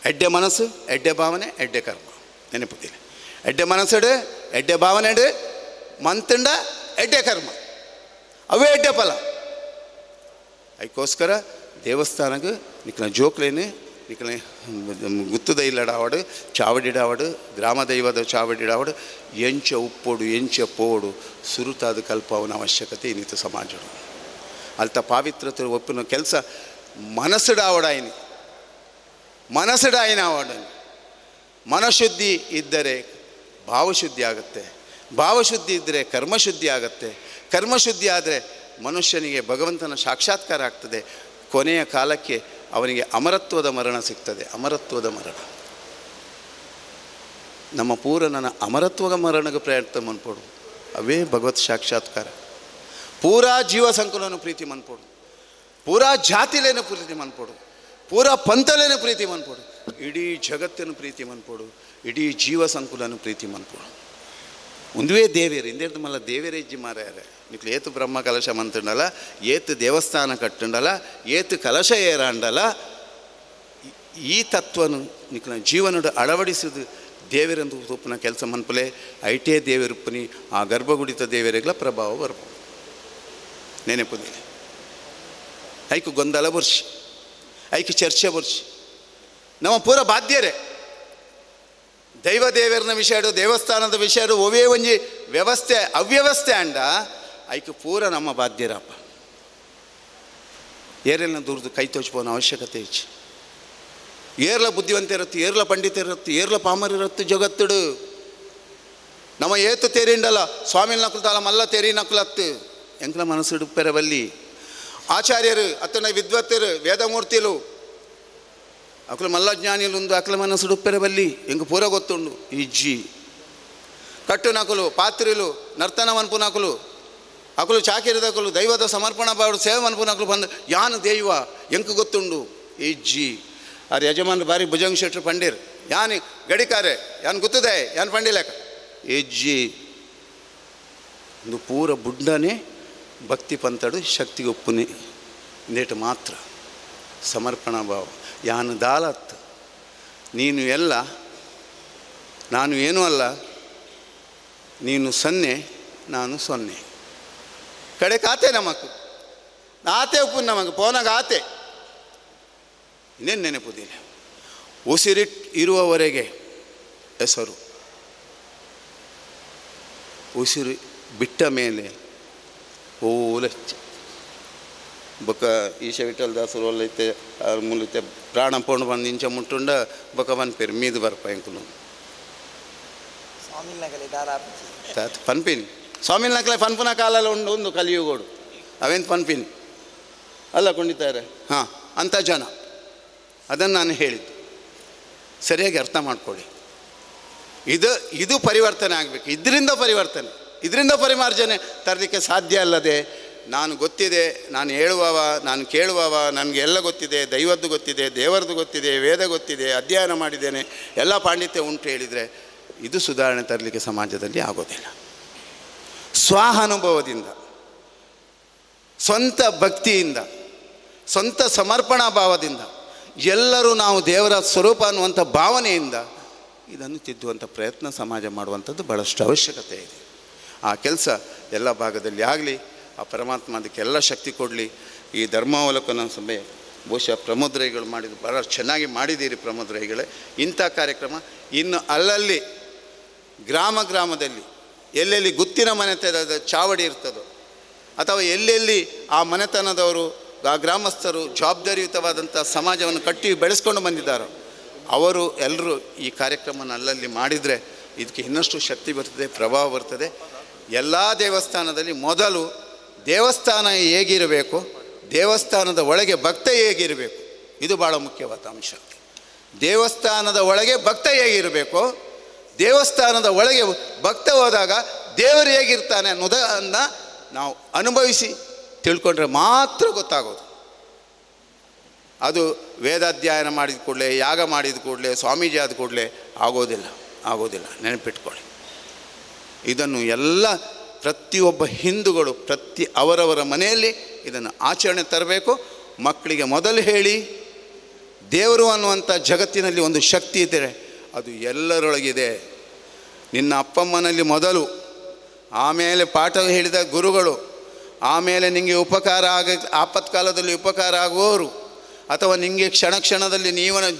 ಎಡ್ಡೆ ಮನಸ್ಸು, ಎಡ್ಡೆ ಭಾವನೆ, ಎಡ್ಡೆ ಕರ್ಮ ನೆನಪುತ್ತೀನಿ. ಎಡ್ಡೆ ಮನಸ್ಸುಡು ಎಡ್ಡೆ ಭಾವನೆಡು ಮಂತಂಡ ಎಡ್ಡೆ ಕರ್ಮ ಅವೇ ಎಡ್ಡೆ ಫಲ. ಅದಕ್ಕೋಸ್ಕರ ದೇವಸ್ಥಾನಕ್ಕೆ ನಿಖಲ ಜೋಕ್ಲೇನೆ ನಿಖಲ ಗುತ್ತದ ಇಲ್ಲಡಾವಡು ಚಾವಡಿಡಾವಡು ಗ್ರಾಮ ದೈವದ ಚಾವಡಿಡಾವಡು ಎಂಚ ಉಪ್ಪೋಡು ಎಂಚ ಪೋಡು ಸುರುತಾದ ಕಲ್ಪವನ ಅವಶ್ಯಕತೆ ಇನ್ನಿತ ಸಮಾಜಡು. ಅಲ್ತ ಪಾವಿತ್ರತೆ ಒಪ್ಪಿನ ಕೆಲಸ ಮನಸ್ಸುಡಾವಡಾಯಿನಿ ಮನಸ್ಸುಡಾಯಿನ ಆವಡನಿ. ಮನಶುದ್ಧಿ ಇದ್ದರೆ ಭಾವಶುದ್ಧಿ ಆಗುತ್ತೆ, ಭಾವಶುದ್ಧಿ ಇದ್ದರೆ ಕರ್ಮಶುದ್ಧಿ ಆಗುತ್ತೆ, ಕರ್ಮಶುದ್ಧಿ ಆದರೆ ಮನುಷ್ಯನಿಗೆ ಭಗವಂತನ ಸಾಕ್ಷಾತ್ಕಾರ ಆಗ್ತದೆ. ಕೊನೆಯ ಕಾಲಕ್ಕೆ ಅವನಿಗೆ ಅಮರತ್ವದ ಮರಣ ಸಿಗ್ತದೆ. ಅಮರತ್ವದ ಮರಣ ನಮ್ಮ ಪೂರನನ ಅಮರತ್ವದ ಮರಣಕ್ಕೆ ಪ್ರಯತ್ನ ಮನ್ಪೋಡು ಅವೇ ಭಗವತ್ ಸಾಕ್ಷಾತ್ಕಾರ. ಪೂರಾ ಜೀವ ಸಂಕುಲನು ಪ್ರೀತಿ ಮನ್ಪೋಡು, ಪೂರಾ ಜಾತಿಲೇನು ಪ್ರೀತಿ ಮನ್ಪೋಡು, ಪೂರಾ ಪಂಥಲೇನು ಪ್ರೀತಿ ಮನ್ಪೋಡು, ಇಡೀ ಜಗತ್ತನ್ನು ಪ್ರೀತಿ ಮನ್ಪೋಡು, ಇಡೀ ಜೀವ ಸಂಕುಲನು ಪ್ರೀತಿ ಮನ್ಪೋಡು. ಒಂದುವೇ ದೇವೇರು ಇಂದೇರ್ದು ಮಲ್ಲ ದೇವೇರೇ ಇಜ್ಜಿ ಮಾರ್ಯಾರೆ. ನಿಕ್ಲು ಏತು ಬ್ರಹ್ಮ ಕಲಶ ಮಂತುಂಡಲ, ಏತು ದೇವಸ್ಥಾನ ಕಟ್ಟುಂಡಲ, ಏತು ಕಲಶ ಏರಾಂಡಲ, ಈ ತತ್ವನು ನಿಕ್ಲ ಜೀವನಡು ಅಳವಡಿಸಿದ ದೇವರೆಂದು ತೂಪುನ ಕೆಲಸ ಮನ್ಪುಲೆ ಐಟೇ ದೇವರುಪ್ಪನಿ ಆ ಗರ್ಭಗುಡಿತ ದೇವರಿಗಳ ಪ್ರಭಾವ ಬರ್ಬೋದು ನೆನಪುದಿಲ್ಲ. ಐಕು ಗೊಂದಲ ಬರ್ಷಿ, ಐಕು ಚರ್ಚೆ ಬರ್ಷಿ. ನಮ್ಮ ಪೂರ ಬಾಧ್ಯರೇ ದೈವ ದೇವರನ ವಿಷಯ, ದೇವಸ್ಥಾನದ ವಿಷಯ, ಒವೇ ಒಂಜಿ ವ್ಯವಸ್ಥೆ ಅವ್ಯವಸ್ಥೆ ಅಂಡ ಐಕು ಪೂರ ನಮ್ಮ ಬಾಧ್ಯರಪ್ಪ. ಏರೆಲ್ಲ ದೂರದು ಕೈ ತೋಚ್ಬೋನ ಅವಶ್ಯಕತೆ ಇಚ್ಚು. ಏರ್ಲ ಬುದ್ಧಿವಂತ ಇರುತ್ತೆ, ಏರ್ಲ ಪಂಡಿತ ಇರುತ್ತೆ, ಏರ್ಲ ಪಾಮರ್ ಇರುತ್ತೆ ಜಗತ್ತುಡು. ನಮ್ಮ ಏತು ತೇರಿಂಡಲ್ಲ ಸ್ವಾಮಿ ನಕುಲ್ತಾಲ ಮಲ್ಲ ತೇರಿ ನಕುಲತ್ತು ಎಂಕ್ಲ ಮನಸ್ಸುಡು ಪೆರವಲ್ಲಿ. ಆಚಾರ್ಯರು ಅತ್ತನ ವಿದ್ವತ್ತರು ವೇದಮೂರ್ತಿಲು ಅಕ್ಲ ಮಲ್ಲಜ್ಞಾನಿಲುಂದು ಅಕ್ಲ ಮನಸ್ಸುಡು ಪೆರವಲ್ಲಿ ಎಂಕ್ ಪೂರ ಗೊತ್ತುಂಡು. ಇಜ್ಜಿ ಕಟ್ಟು ನಕಲು ಪಾತ್ರಿಲು ನರ್ತನ ಮನ್ಪು ನಕಲು ಅಕಲು ಚಾಕಿರಿದಕಲು ದೈವದ ಸಮರ್ಪಣ ಬಾಡು ಸೇವೆ ಮನ್ಪು ನಕಲು ಬಂದು ಯಾನು ದೈವ ಎಂಕ್ ಗೊತ್ತುಂಡು ಇಜ್ಜಿ. ಆರ್ ಯಜಮಾನ್ ಬಾರಿ ಭುಜಂಗ ಶೆಟ್ರು ಪಂಡೀರ್ ಯಾನ್ ಗಡಿಕಾರೆ ಯಾನ್ ಗೊತ್ತದೆ ಯಾನ್ ಪಂಡಿಲೇಕ ಇಜ್ಜಿ. ಒಂದು ಪೂರ ಬುಡ್ಡನೆ ಭಕ್ತಿ ಪಂಥಡು ಶಕ್ತಿಗೆ ಒಪ್ಪುನಿ ನೇಟು ಮಾತ್ರ ಸಮರ್ಪಣಾ ಭಾವ. ಯಾನು ದಾಲತ್ ನೀನು ಎಲ್ಲ, ನಾನು ಏನೂ ಅಲ್ಲ, ನೀನು ಸೊನ್ನೆ ನಾನು ಸೊನ್ನೆ. ಕಡೆ ಕಾತೆ ನಮಕ್ ಆತೆ ಉಪ್ಪು ನಮಗೆ ಪೋನಾಗ ಆತೆ ಇನ್ನೇನು ನೆನಪುದಿಲ್ಲ. ಉಸಿರಿಟ್ ಇರುವವರೆಗೆ ಹೆಸರು, ಉಸಿರು ಬಿಟ್ಟ ಮೇಲೆ ಓಲ ಬೊಕ್ಕ ಈಶ ವಿಠಲ್ ದಾಸರು ಒಲ್ಲೈತೆ ಮುಲಿತೆ ಪ್ರಾಣ ಪೋಣು ಬಂದು ಇಂಚ ಮುಟ್ಟುಂಡ ಬೊಕ್ಕ ಪನ್ಪೇರು ಮೀದು ಬರ್ಪ ಎಂಕುಲು ಪನ್ಪಿನಿ ಸ್ವಾಮಿ ನಕಲೆ ಪನ್ಪುನ ಕಾಲಲ್ಲಿ ಉಂಡು ಒಂದು ಕಲಿಯುಗೋಡು ಅವೇನು ಪನ್ಪಿನಿ ಅಲ್ಲ ಕೊಂಡಿದ್ದಾರೆ. ಹಾಂ, ಅಂಥ ಜನ ಅದನ್ನು ನಾನು ಹೇಳಿದ್ದು ಸರಿಯಾಗಿ ಅರ್ಥ ಮಾಡ್ಕೊಳ್ಳಿ. ಇದು ಇದು ಪರಿವರ್ತನೆ ಆಗಬೇಕು. ಇದರಿಂದ ಪರಿವರ್ತನೆ, ಇದರಿಂದ ಪರಿಮಾರ್ಜನೆ ತರಲಿಕ್ಕೆ ಸಾಧ್ಯ ಅಲ್ಲದೆ ನಾನು ಗೊತ್ತಿದೆ, ನಾನು ಹೇಳುವವ, ನಾನು ಕೇಳುವವ, ನನಗೆ ಎಲ್ಲ ಗೊತ್ತಿದೆ, ದೈವದ್ದು ಗೊತ್ತಿದೆ, ದೇವರದ್ದು ಗೊತ್ತಿದೆ, ವೇದ ಗೊತ್ತಿದೆ, ಅಧ್ಯಯನ ಮಾಡಿದ್ದೇನೆ, ಎಲ್ಲ ಪಾಂಡಿತ್ಯ ಉಂಟು ಹೇಳಿದರೆ ಇದು ಸುಧಾರಣೆ ತರಲಿಕ್ಕೆ ಸಮಾಜದಲ್ಲಿ ಆಗೋದಿಲ್ಲ. ಸ್ವಾನುಭವದಿಂದ, ಸ್ವಂತ ಭಕ್ತಿಯಿಂದ, ಸ್ವಂತ ಸಮರ್ಪಣಾ ಭಾವದಿಂದ, ಎಲ್ಲರೂ ನಾವು ದೇವರ ಸ್ವರೂಪ ಅನ್ನುವಂಥ ಭಾವನೆಯಿಂದ ಇದನ್ನು ತಿದ್ದುವಂಥ ಪ್ರಯತ್ನ ಸಮಾಜ ಮಾಡುವಂಥದ್ದು ಭಾಳಷ್ಟು ಅವಶ್ಯಕತೆ ಇದೆ. ಆ ಕೆಲಸ ಎಲ್ಲ ಭಾಗದಲ್ಲಿ ಆಗಲಿ, ಆ ಪರಮಾತ್ಮ ಅದಕ್ಕೆಲ್ಲ ಶಕ್ತಿ ಕೊಡಲಿ. ಈ ಧರ್ಮಾವಲೋಕನ ಸಭೆ ಬಹುಶಃ ಪ್ರಮೋದ್ ರೈಗಳು ಮಾಡಿದ್ದು ಭಾಳ ಚೆನ್ನಾಗಿ ಮಾಡಿದ್ದೀರಿ ಪ್ರಮೋದ್ ರೈಗಳೇ. ಇಂಥ ಕಾರ್ಯಕ್ರಮ ಇನ್ನು ಅಲ್ಲಲ್ಲಿ ಗ್ರಾಮ ಗ್ರಾಮದಲ್ಲಿ ಎಲ್ಲೆಲ್ಲಿ ಗುತ್ತಿನ ಮನೆತನದ ಚಾವಡಿ ಇರ್ತದೋ ಅಥವಾ ಎಲ್ಲೆಲ್ಲಿ ಆ ಮನೆತನದವರು, ಆ ಗ್ರಾಮಸ್ಥರು ಜವಾಬ್ದಾರಿಯುತವಾದಂಥ ಸಮಾಜವನ್ನು ಕಟ್ಟಿ ಬೆಳೆಸ್ಕೊಂಡು ಬಂದಿದ್ದಾರೋ ಅವರು ಎಲ್ಲರೂ ಈ ಕಾರ್ಯಕ್ರಮನ ಅಲ್ಲಲ್ಲಿ ಮಾಡಿದರೆ ಇದಕ್ಕೆ ಇನ್ನಷ್ಟು ಶಕ್ತಿ ಬರ್ತದೆ, ಪ್ರಭಾವ ಬರ್ತದೆ. ಎಲ್ಲ ದೇವಸ್ಥಾನದಲ್ಲಿ ಮೊದಲು ದೇವಸ್ಥಾನ ಹೇಗಿರಬೇಕು, ದೇವಸ್ಥಾನದ ಒಳಗೆ ಭಕ್ತ ಹೇಗಿರಬೇಕು, ಇದು ಭಾಳ ಮುಖ್ಯವಾದ ಅಂಶ. ದೇವಸ್ಥಾನದ ಒಳಗೆ ಭಕ್ತ ಹೇಗಿರಬೇಕು, ದೇವಸ್ಥಾನದ ಒಳಗೆ ಭಕ್ತ ಹೋದಾಗ ದೇವರು ಹೇಗಿರ್ತಾನೆ ಅನ್ನೋದನ್ನು ನಾವು ಅನುಭವಿಸಿ ತಿಳ್ಕೊಂಡ್ರೆ ಮಾತ್ರ ಗೊತ್ತಾಗೋದು. ಅದು ವೇದಾಧ್ಯಯನ ಮಾಡಿದ ಕೂಡಲೇ, ಯಾಗ ಮಾಡಿದ ಕೂಡಲೇ, ಸ್ವಾಮೀಜಿ ಆದ ಕೂಡಲೇ ಆಗೋದಿಲ್ಲ, ಆಗೋದಿಲ್ಲ. ನೆನಪಿಟ್ಕೊಳ್ಳಿ ಇದನ್ನು. ಎಲ್ಲ ಪ್ರತಿಯೊಬ್ಬ ಹಿಂದೂಗಳು ಪ್ರತಿ ಅವರವರ ಮನೆಯಲ್ಲಿ ಇದನ್ನು ಆಚರಣೆ ತರಬೇಕು. ಮಕ್ಕಳಿಗೆ ಮೊದಲು ಹೇಳಿ, ದೇವರು ಅನ್ನುವಂಥ ಜಗತ್ತಿನಲ್ಲಿ ಒಂದು ಶಕ್ತಿ ಇದ್ದರೆ ಅದು ಎಲ್ಲರೊಳಗಿದೆ. ನಿನ್ನ ಅಪ್ಪಮ್ಮನಲ್ಲಿ ಮೊದಲು, ಆಮೇಲೆ ಪಾಠ ಹೇಳಿದ ಗುರುಗಳು, ಆಮೇಲೆ ನಿಮಗೆ ಉಪಕಾರ ಆಗ ಆಪತ್ಕಾಲದಲ್ಲಿ ಉಪಕಾರ ಆಗುವವರು, ಅಥವಾ ನಿಮಗೆ ಕ್ಷಣ ಕ್ಷಣದಲ್ಲಿ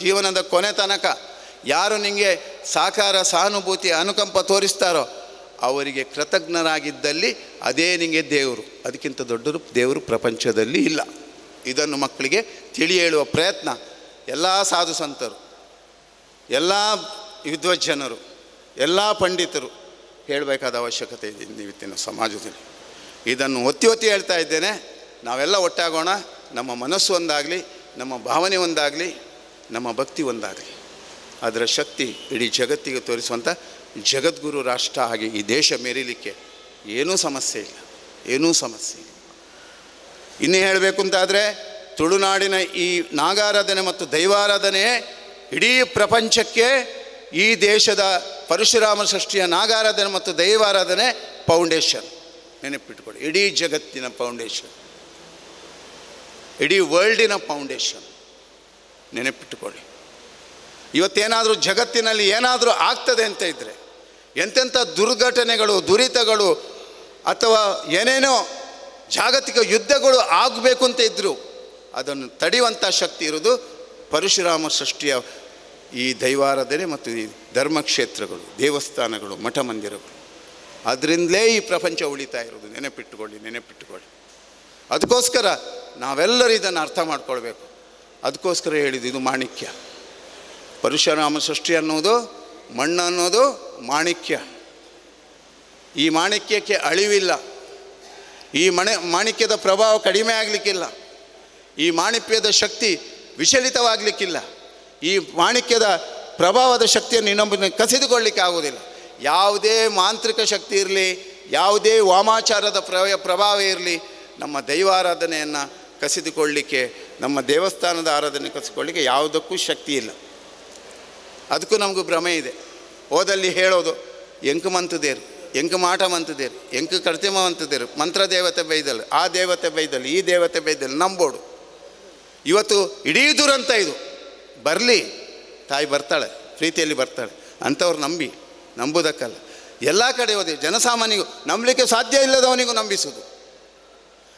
ಜೀವನದ ಕೊನೆ ತನಕ ಯಾರು ನಿಮಗೆ ಸಾಕಾರ, ಸಹಾನುಭೂತಿ, ಅನುಕಂಪ ತೋರಿಸ್ತಾರೋ ಅವರಿಗೆ ಕೃತಜ್ಞರಾಗಿದ್ದಲ್ಲಿ ಅದೇ ನಿಮಗೆ ದೇವರು. ಅದಕ್ಕಿಂತ ದೊಡ್ಡದು ದೇವರು ಪ್ರಪಂಚದಲ್ಲಿ ಇಲ್ಲ. ಇದನ್ನು ಮಕ್ಕಳಿಗೆ ತಿಳಿ ಹೇಳುವ ಪ್ರಯತ್ನ ಎಲ್ಲ ಸಾಧು ಸಂತರು, ಎಲ್ಲ ವಿದ್ವಜ್ಜನರು, ಎಲ್ಲ ಪಂಡಿತರು ಹೇಳಬೇಕಾದ ಅವಶ್ಯಕತೆ ಇದೆ ಇವತ್ತಿನ ಸಮಾಜದಲ್ಲಿ. ಇದನ್ನು ಒತ್ತಿ ಒತ್ತಿ ಹೇಳ್ತಾ ಇದ್ದೇನೆ. ನಾವೆಲ್ಲ ಒಟ್ಟಾಗೋಣ, ನಮ್ಮ ಮನಸ್ಸು ಒಂದಾಗಲಿ, ನಮ್ಮ ಭಾವನೆ ಒಂದಾಗಲಿ, ನಮ್ಮ ಭಕ್ತಿ ಒಂದಾಗಲಿ. ಅದರ ಶಕ್ತಿ ಇಡೀ ಜಗತ್ತಿಗೆ ತೋರಿಸುವಂಥ ಜಗದ್ಗುರು ರಾಷ್ಟ್ರ ಆಗಿ ಈ ದೇಶ ಮೇರಿಲಿಕ್ಕೆ ಏನೂ ಸಮಸ್ಯೆ ಇಲ್ಲ, ಏನೂ ಸಮಸ್ಯೆ ಇಲ್ಲ. ಇನ್ನೂ ಹೇಳಬೇಕು ಅಂತಾದರೆ ತುಳುನಾಡಿನ ಈ ನಾಗಾರಾಧನೆ ಮತ್ತು ದೈವಾರಾಧನೆ ಇಡೀ ಪ್ರಪಂಚಕ್ಕೆ ಈ ದೇಶದ ಪರಶುರಾಮ ಷಷ್ಠಿಯ ನಾಗಾರಾಧನೆ ಮತ್ತು ದೈವಾರಾಧನೆ ಫೌಂಡೇಶನ್. ನೆನಪಿಟ್ಕೊಳ್ಳಿ, ಇಡೀ ಜಗತ್ತಿನ ಫೌಂಡೇಶನ್, ಇಡೀ ವರ್ಲ್ಡಿನ ಫೌಂಡೇಶನ್ ನೆನಪಿಟ್ಟುಕೊಳ್ಳಿ. ಇವತ್ತೇನಾದರೂ ಜಗತ್ತಿನಲ್ಲಿ ಏನಾದರೂ ಆಗ್ತದೆ ಅಂತ ಇದ್ದರೆ, ಎಂತೆಂಥ ದುರ್ಘಟನೆಗಳು, ದುರಿತಗಳು ಅಥವಾ ಏನೇನೋ ಜಾಗತಿಕ ಯುದ್ಧಗಳು ಆಗಬೇಕು ಅಂತ ಇದ್ದರೂ ಅದನ್ನು ತಡೆಯುವಂಥ ಶಕ್ತಿ ಇರೋದು ಪರಶುರಾಮ ಸೃಷ್ಟಿಯ ಈ ದೈವಾರಾಧನೆ ಮತ್ತು ಈ ಧರ್ಮಕ್ಷೇತ್ರಗಳು, ದೇವಸ್ಥಾನಗಳು, ಮಠ ಮಂದಿರಗಳು. ಅದರಿಂದಲೇ ಈ ಪ್ರಪಂಚ ಉಳಿತಾ ಇರೋದು. ನೆನಪಿಟ್ಟುಕೊಳ್ಳಿ, ನೆನಪಿಟ್ಟುಕೊಳ್ಳಿ. ಅದಕ್ಕೋಸ್ಕರ ನಾವೆಲ್ಲರೂ ಇದನ್ನು ಅರ್ಥ ಮಾಡ್ಕೊಳ್ಬೇಕು. ಅದಕ್ಕೋಸ್ಕರ ಹೇಳಿದ್ದು ಇದು ಮಾಣಿಕ್ಯ. ಪರಶುರಾಮ ಸೃಷ್ಟಿ ಅನ್ನೋದು, ಮಣ್ಣು ಅನ್ನೋದು ಮಾಣಿಕ್ಯ. ಈ ಮಾಣಿಕ್ಯಕ್ಕೆ ಅಳಿವಿಲ್ಲ. ಈ ಮಾಣಿಕ್ಯದ ಪ್ರಭಾವ ಕಡಿಮೆ ಆಗಲಿಕ್ಕಿಲ್ಲ. ಈ ಮಾಣಿಕ್ಯದ ಶಕ್ತಿ ವಿಚಲಿತವಾಗಲಿಕ್ಕಿಲ್ಲ. ಈ ಮಾಣಿಕ್ಯದ ಪ್ರಭಾವದ ಶಕ್ತಿಯನ್ನು ಇನ್ನೊಬ್ಬನ ಕಸಿದುಕೊಳ್ಳಲಿಕ್ಕೆ ಆಗೋದಿಲ್ಲ. ಯಾವುದೇ ಮಾಂತ್ರಿಕ ಶಕ್ತಿ ಇರಲಿ, ಯಾವುದೇ ವಾಮಾಚಾರದ ಪ್ರಭಾವ ಇರಲಿ, ನಮ್ಮ ದೈವಾರಾಧನೆಯನ್ನು ಕಸಿದುಕೊಳ್ಳಲಿಕ್ಕೆ, ನಮ್ಮ ದೇವಸ್ಥಾನದ ಆರಾಧನೆ ಕಸಿದುಕೊಳ್ಳಲಿಕ್ಕೆ ಯಾವುದಕ್ಕೂ ಶಕ್ತಿ ಇಲ್ಲ. ಅದಕ್ಕೂ ನಮಗೂ ಭ್ರಮೆ ಇದೆ. ಹೋದಲ್ಲಿ ಹೇಳೋದು ಎಂಕು ಮಂತದೇರು, ಎಂಕು ಮಾಟ ಮಂತದೇರು, ಎಂಕು ಕರ್ತಿಮ ಮಂತದೇರು, ಮಂತ್ರದೇವತೆ ಬೈದಲ್, ಆ ದೇವತೆ ಬೈದಲ್, ಈ ದೇವತೆ ಬೈದಲ್, ನಂಬೋಡು. ಇವತ್ತು ಇಡೀ ದುರಂತ ಇದು. ಬರಲಿ, ತಾಯಿ ಬರ್ತಾಳೆ, ಪ್ರೀತಿಯಲ್ಲಿ ಬರ್ತಾಳೆ ಅಂಥವ್ರು ನಂಬಿ, ನಂಬುವುದಕ್ಕಲ್ಲ. ಎಲ್ಲ ಕಡೆ ಹೋದೆ ಜನಸಾಮಾನ್ಯಗೂ ನಂಬಲಿಕ್ಕೆ ಸಾಧ್ಯ ಇಲ್ಲದವನಿಗೂ ನಂಬಿಸುವುದು,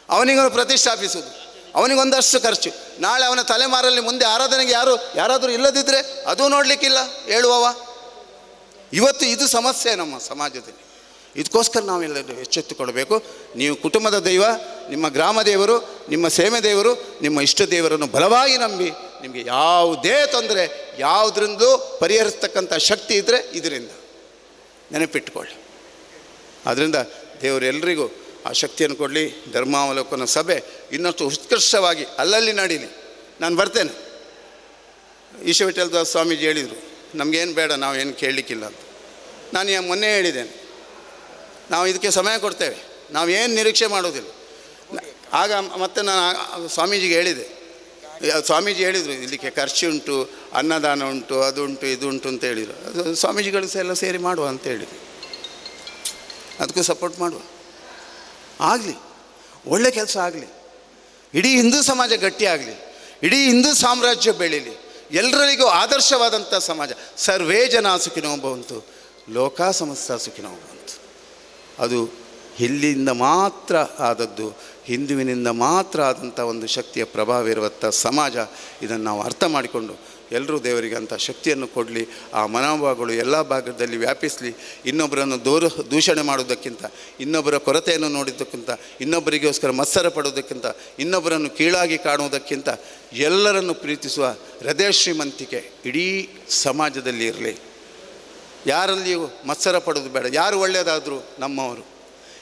ಅವನಿಗೂ ಪ್ರತಿಷ್ಠಾಪಿಸುವುದು, ಅವನಿಗೊಂದಷ್ಟು ಖರ್ಚು. ನಾಳೆ ಅವನ ತಲೆಮಾರಲ್ಲಿ ಮುಂದೆ ಆರಾಧನೆಗೆ ಯಾರಾದರೂ ಇಲ್ಲದಿದ್ದರೆ ಅದೂ ನೋಡಲಿಕ್ಕಿಲ್ಲ ಹೇಳುವವ. ಇವತ್ತು ಇದು ಸಮಸ್ಯೆ ನಮ್ಮ ಸಮಾಜದಲ್ಲಿ. ಇದಕ್ಕೋಸ್ಕರ ನಾವೆಲ್ಲರೂ ಎಚ್ಚೆತ್ತುಕೊಳ್ಬೇಕು. ನೀವು ಕುಟುಂಬದ ದೈವ, ನಿಮ್ಮ ಗ್ರಾಮ ದೇವರು, ನಿಮ್ಮ ಸೇಮೆ ದೇವರು, ನಿಮ್ಮ ಇಷ್ಟ ದೇವರನ್ನು ಬಲವಾಗಿ ನಂಬಿ ನಿಮಗೆ ಯಾವುದೇ ತೊಂದರೆ ಯಾವುದರಿಂದಲೂ ಪರಿಹರಿಸ್ತಕ್ಕಂಥ ಶಕ್ತಿ ಇದ್ದರೆ ಇದರಿಂದ ನೆನಪಿಟ್ಟುಕೊಳ್ಳಿ. ಆದ್ದರಿಂದ ದೇವರೆಲ್ಲರಿಗೂ ಆ ಶಕ್ತಿಯನ್ನು ಕೊಡಲಿ. ಧರ್ಮಾವಲೋಕನ ಸಭೆ ಇನ್ನಷ್ಟು ಉತ್ಕೃಷ್ಟವಾಗಿ ಅಲ್ಲಲ್ಲಿ ನಡೀಲಿ. ನಾನು ಬರ್ತೇನೆ. ಈಶವಿಠಲದಾಸ್ ಸ್ವಾಮೀಜಿ ಹೇಳಿದರು, ನಮಗೇನು ಬೇಡ, ನಾವೇನು ಕೇಳಲಿಕ್ಕಿಲ್ಲ ಅಂತ. ನಾನು ಮೊನ್ನೆ ಹೇಳಿದ್ದೇನೆ, ನಾವು ಇದಕ್ಕೆ ಸಮಯ ಕೊಡ್ತೇವೆ, ನಾವೇನು ನಿರೀಕ್ಷೆ ಮಾಡೋದಿಲ್ಲ. ಆಗ ಮತ್ತೆ ನಾನು ಸ್ವಾಮೀಜಿಗೆ ಹೇಳಿದೆ, ಸ್ವಾಮೀಜಿ ಹೇಳಿದರು ಇಲ್ಲಿಗೆ ಖರ್ಚು ಉಂಟು, ಅನ್ನದಾನ ಉಂಟು, ಅದು ಉಂಟು, ಇದು ಉಂಟು ಅಂತ ಹೇಳಿದರು. ಅದು ಸ್ವಾಮೀಜಿಗಳು ಸಹ ಎಲ್ಲ ಸೇರಿ ಮಾಡುವ ಅಂತ ಹೇಳಿದರು, ಅದಕ್ಕೂ ಸಪೋರ್ಟ್ ಮಾಡುವ. ಆಗಲಿ, ಒಳ್ಳೆ ಕೆಲಸ ಆಗಲಿ, ಇಡೀ ಹಿಂದೂ ಸಮಾಜ ಗಟ್ಟಿಯಾಗಲಿ, ಇಡೀ ಹಿಂದೂ ಸಾಮ್ರಾಜ್ಯ ಬೆಳೀಲಿ, ಎಲ್ಲರಿಗೂ ಆದರ್ಶವಾದಂಥ ಸಮಾಜ. ಸರ್ವೇ ಜನ ಸುಖಿನೋ ಭವಂತು, ಲೋಕ ಸಮಸ್ತ ಸುಖಿನೋ ಭವಂತು. ಅದು ಇಲ್ಲಿಂದ ಮಾತ್ರ ಆದದ್ದು, ಹಿಂದುವಿನಿಂದ ಮಾತ್ರ ಆದಂಥ ಒಂದು ಶಕ್ತಿಯ ಪ್ರಭಾವ ಇರುವಂಥ ಸಮಾಜ. ಇದನ್ನು ನಾವು ಅರ್ಥ ಮಾಡಿಕೊಂಡು ಎಲ್ಲರೂ ದೇವರಿಗೆ ಅಂಥ ಶಕ್ತಿಯನ್ನು ಕೊಡಲಿ, ಆ ಮನೋಭಾವಗಳು ಎಲ್ಲ ಭಾಗದಲ್ಲಿ ವ್ಯಾಪಿಸಲಿ. ಇನ್ನೊಬ್ಬರನ್ನು ದೂಷಣೆ ಮಾಡೋದಕ್ಕಿಂತ, ಇನ್ನೊಬ್ಬರ ಕೊರತೆಯನ್ನು ನೋಡಿದ್ದಕ್ಕಿಂತ, ಇನ್ನೊಬ್ಬರಿಗೋಸ್ಕರ ಮತ್ಸರ ಪಡೋದಕ್ಕಿಂತ, ಇನ್ನೊಬ್ಬರನ್ನು ಕೀಳಾಗಿ ಕಾಣುವುದಕ್ಕಿಂತ ಎಲ್ಲರನ್ನು ಪ್ರೀತಿಸುವ ಹೃದಯ ಶ್ರೀಮಂತಿಕೆ ಇಡೀ ಸಮಾಜದಲ್ಲಿ ಇರಲಿ. ಯಾರಲ್ಲಿಯೂ ಮತ್ಸರ ಪಡೋದು ಬೇಡ. ಯಾರು ಒಳ್ಳೆಯದಾದರೂ ನಮ್ಮವರು,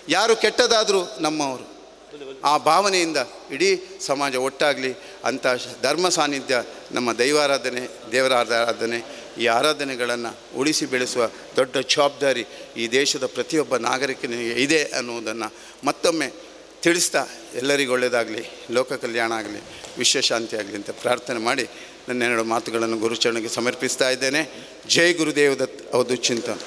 ಯಾರು ಕೆಟ್ಟದಾದರೂ ನಮ್ಮವರು. ಆ ಭಾವನೆಯಿಂದ ಇಡೀ ಸಮಾಜ ಒಟ್ಟಾಗಲಿ ಅಂಥ ಧರ್ಮ ಸಾನ್ನಿಧ್ಯ ನಮ್ಮ ದೈವಾರಾಧನೆ, ದೇವರ ಆರಾಧನೆ, ಈ ಆರಾಧನೆಗಳನ್ನು ಉಳಿಸಿ ಬೆಳೆಸುವ ದೊಡ್ಡ ಜವಾಬ್ದಾರಿ ಈ ದೇಶದ ಪ್ರತಿಯೊಬ್ಬ ನಾಗರಿಕನಿಗೆ ಇದೆ ಅನ್ನುವುದನ್ನು ಮತ್ತೊಮ್ಮೆ ತಿಳಿಸ್ತಾ ಎಲ್ಲರಿಗೂ ಒಳ್ಳೆಯದಾಗಲಿ, ಲೋಕ ಕಲ್ಯಾಣ ಆಗಲಿ, ವಿಶ್ವಶಾಂತಿ ಆಗಲಿ ಅಂತ ಪ್ರಾರ್ಥನೆ ಮಾಡಿ ನನ್ನ ಎರಡು ಮಾತುಗಳನ್ನು ಗುರುಚರಣೆಗೆ ಸಮರ್ಪಿಸ್ತಾ ಇದ್ದೇನೆ. ಜೈ ಗುರುದೇವ ದತ್ ಅವಧೂತ್ ಚಿಂತನ್.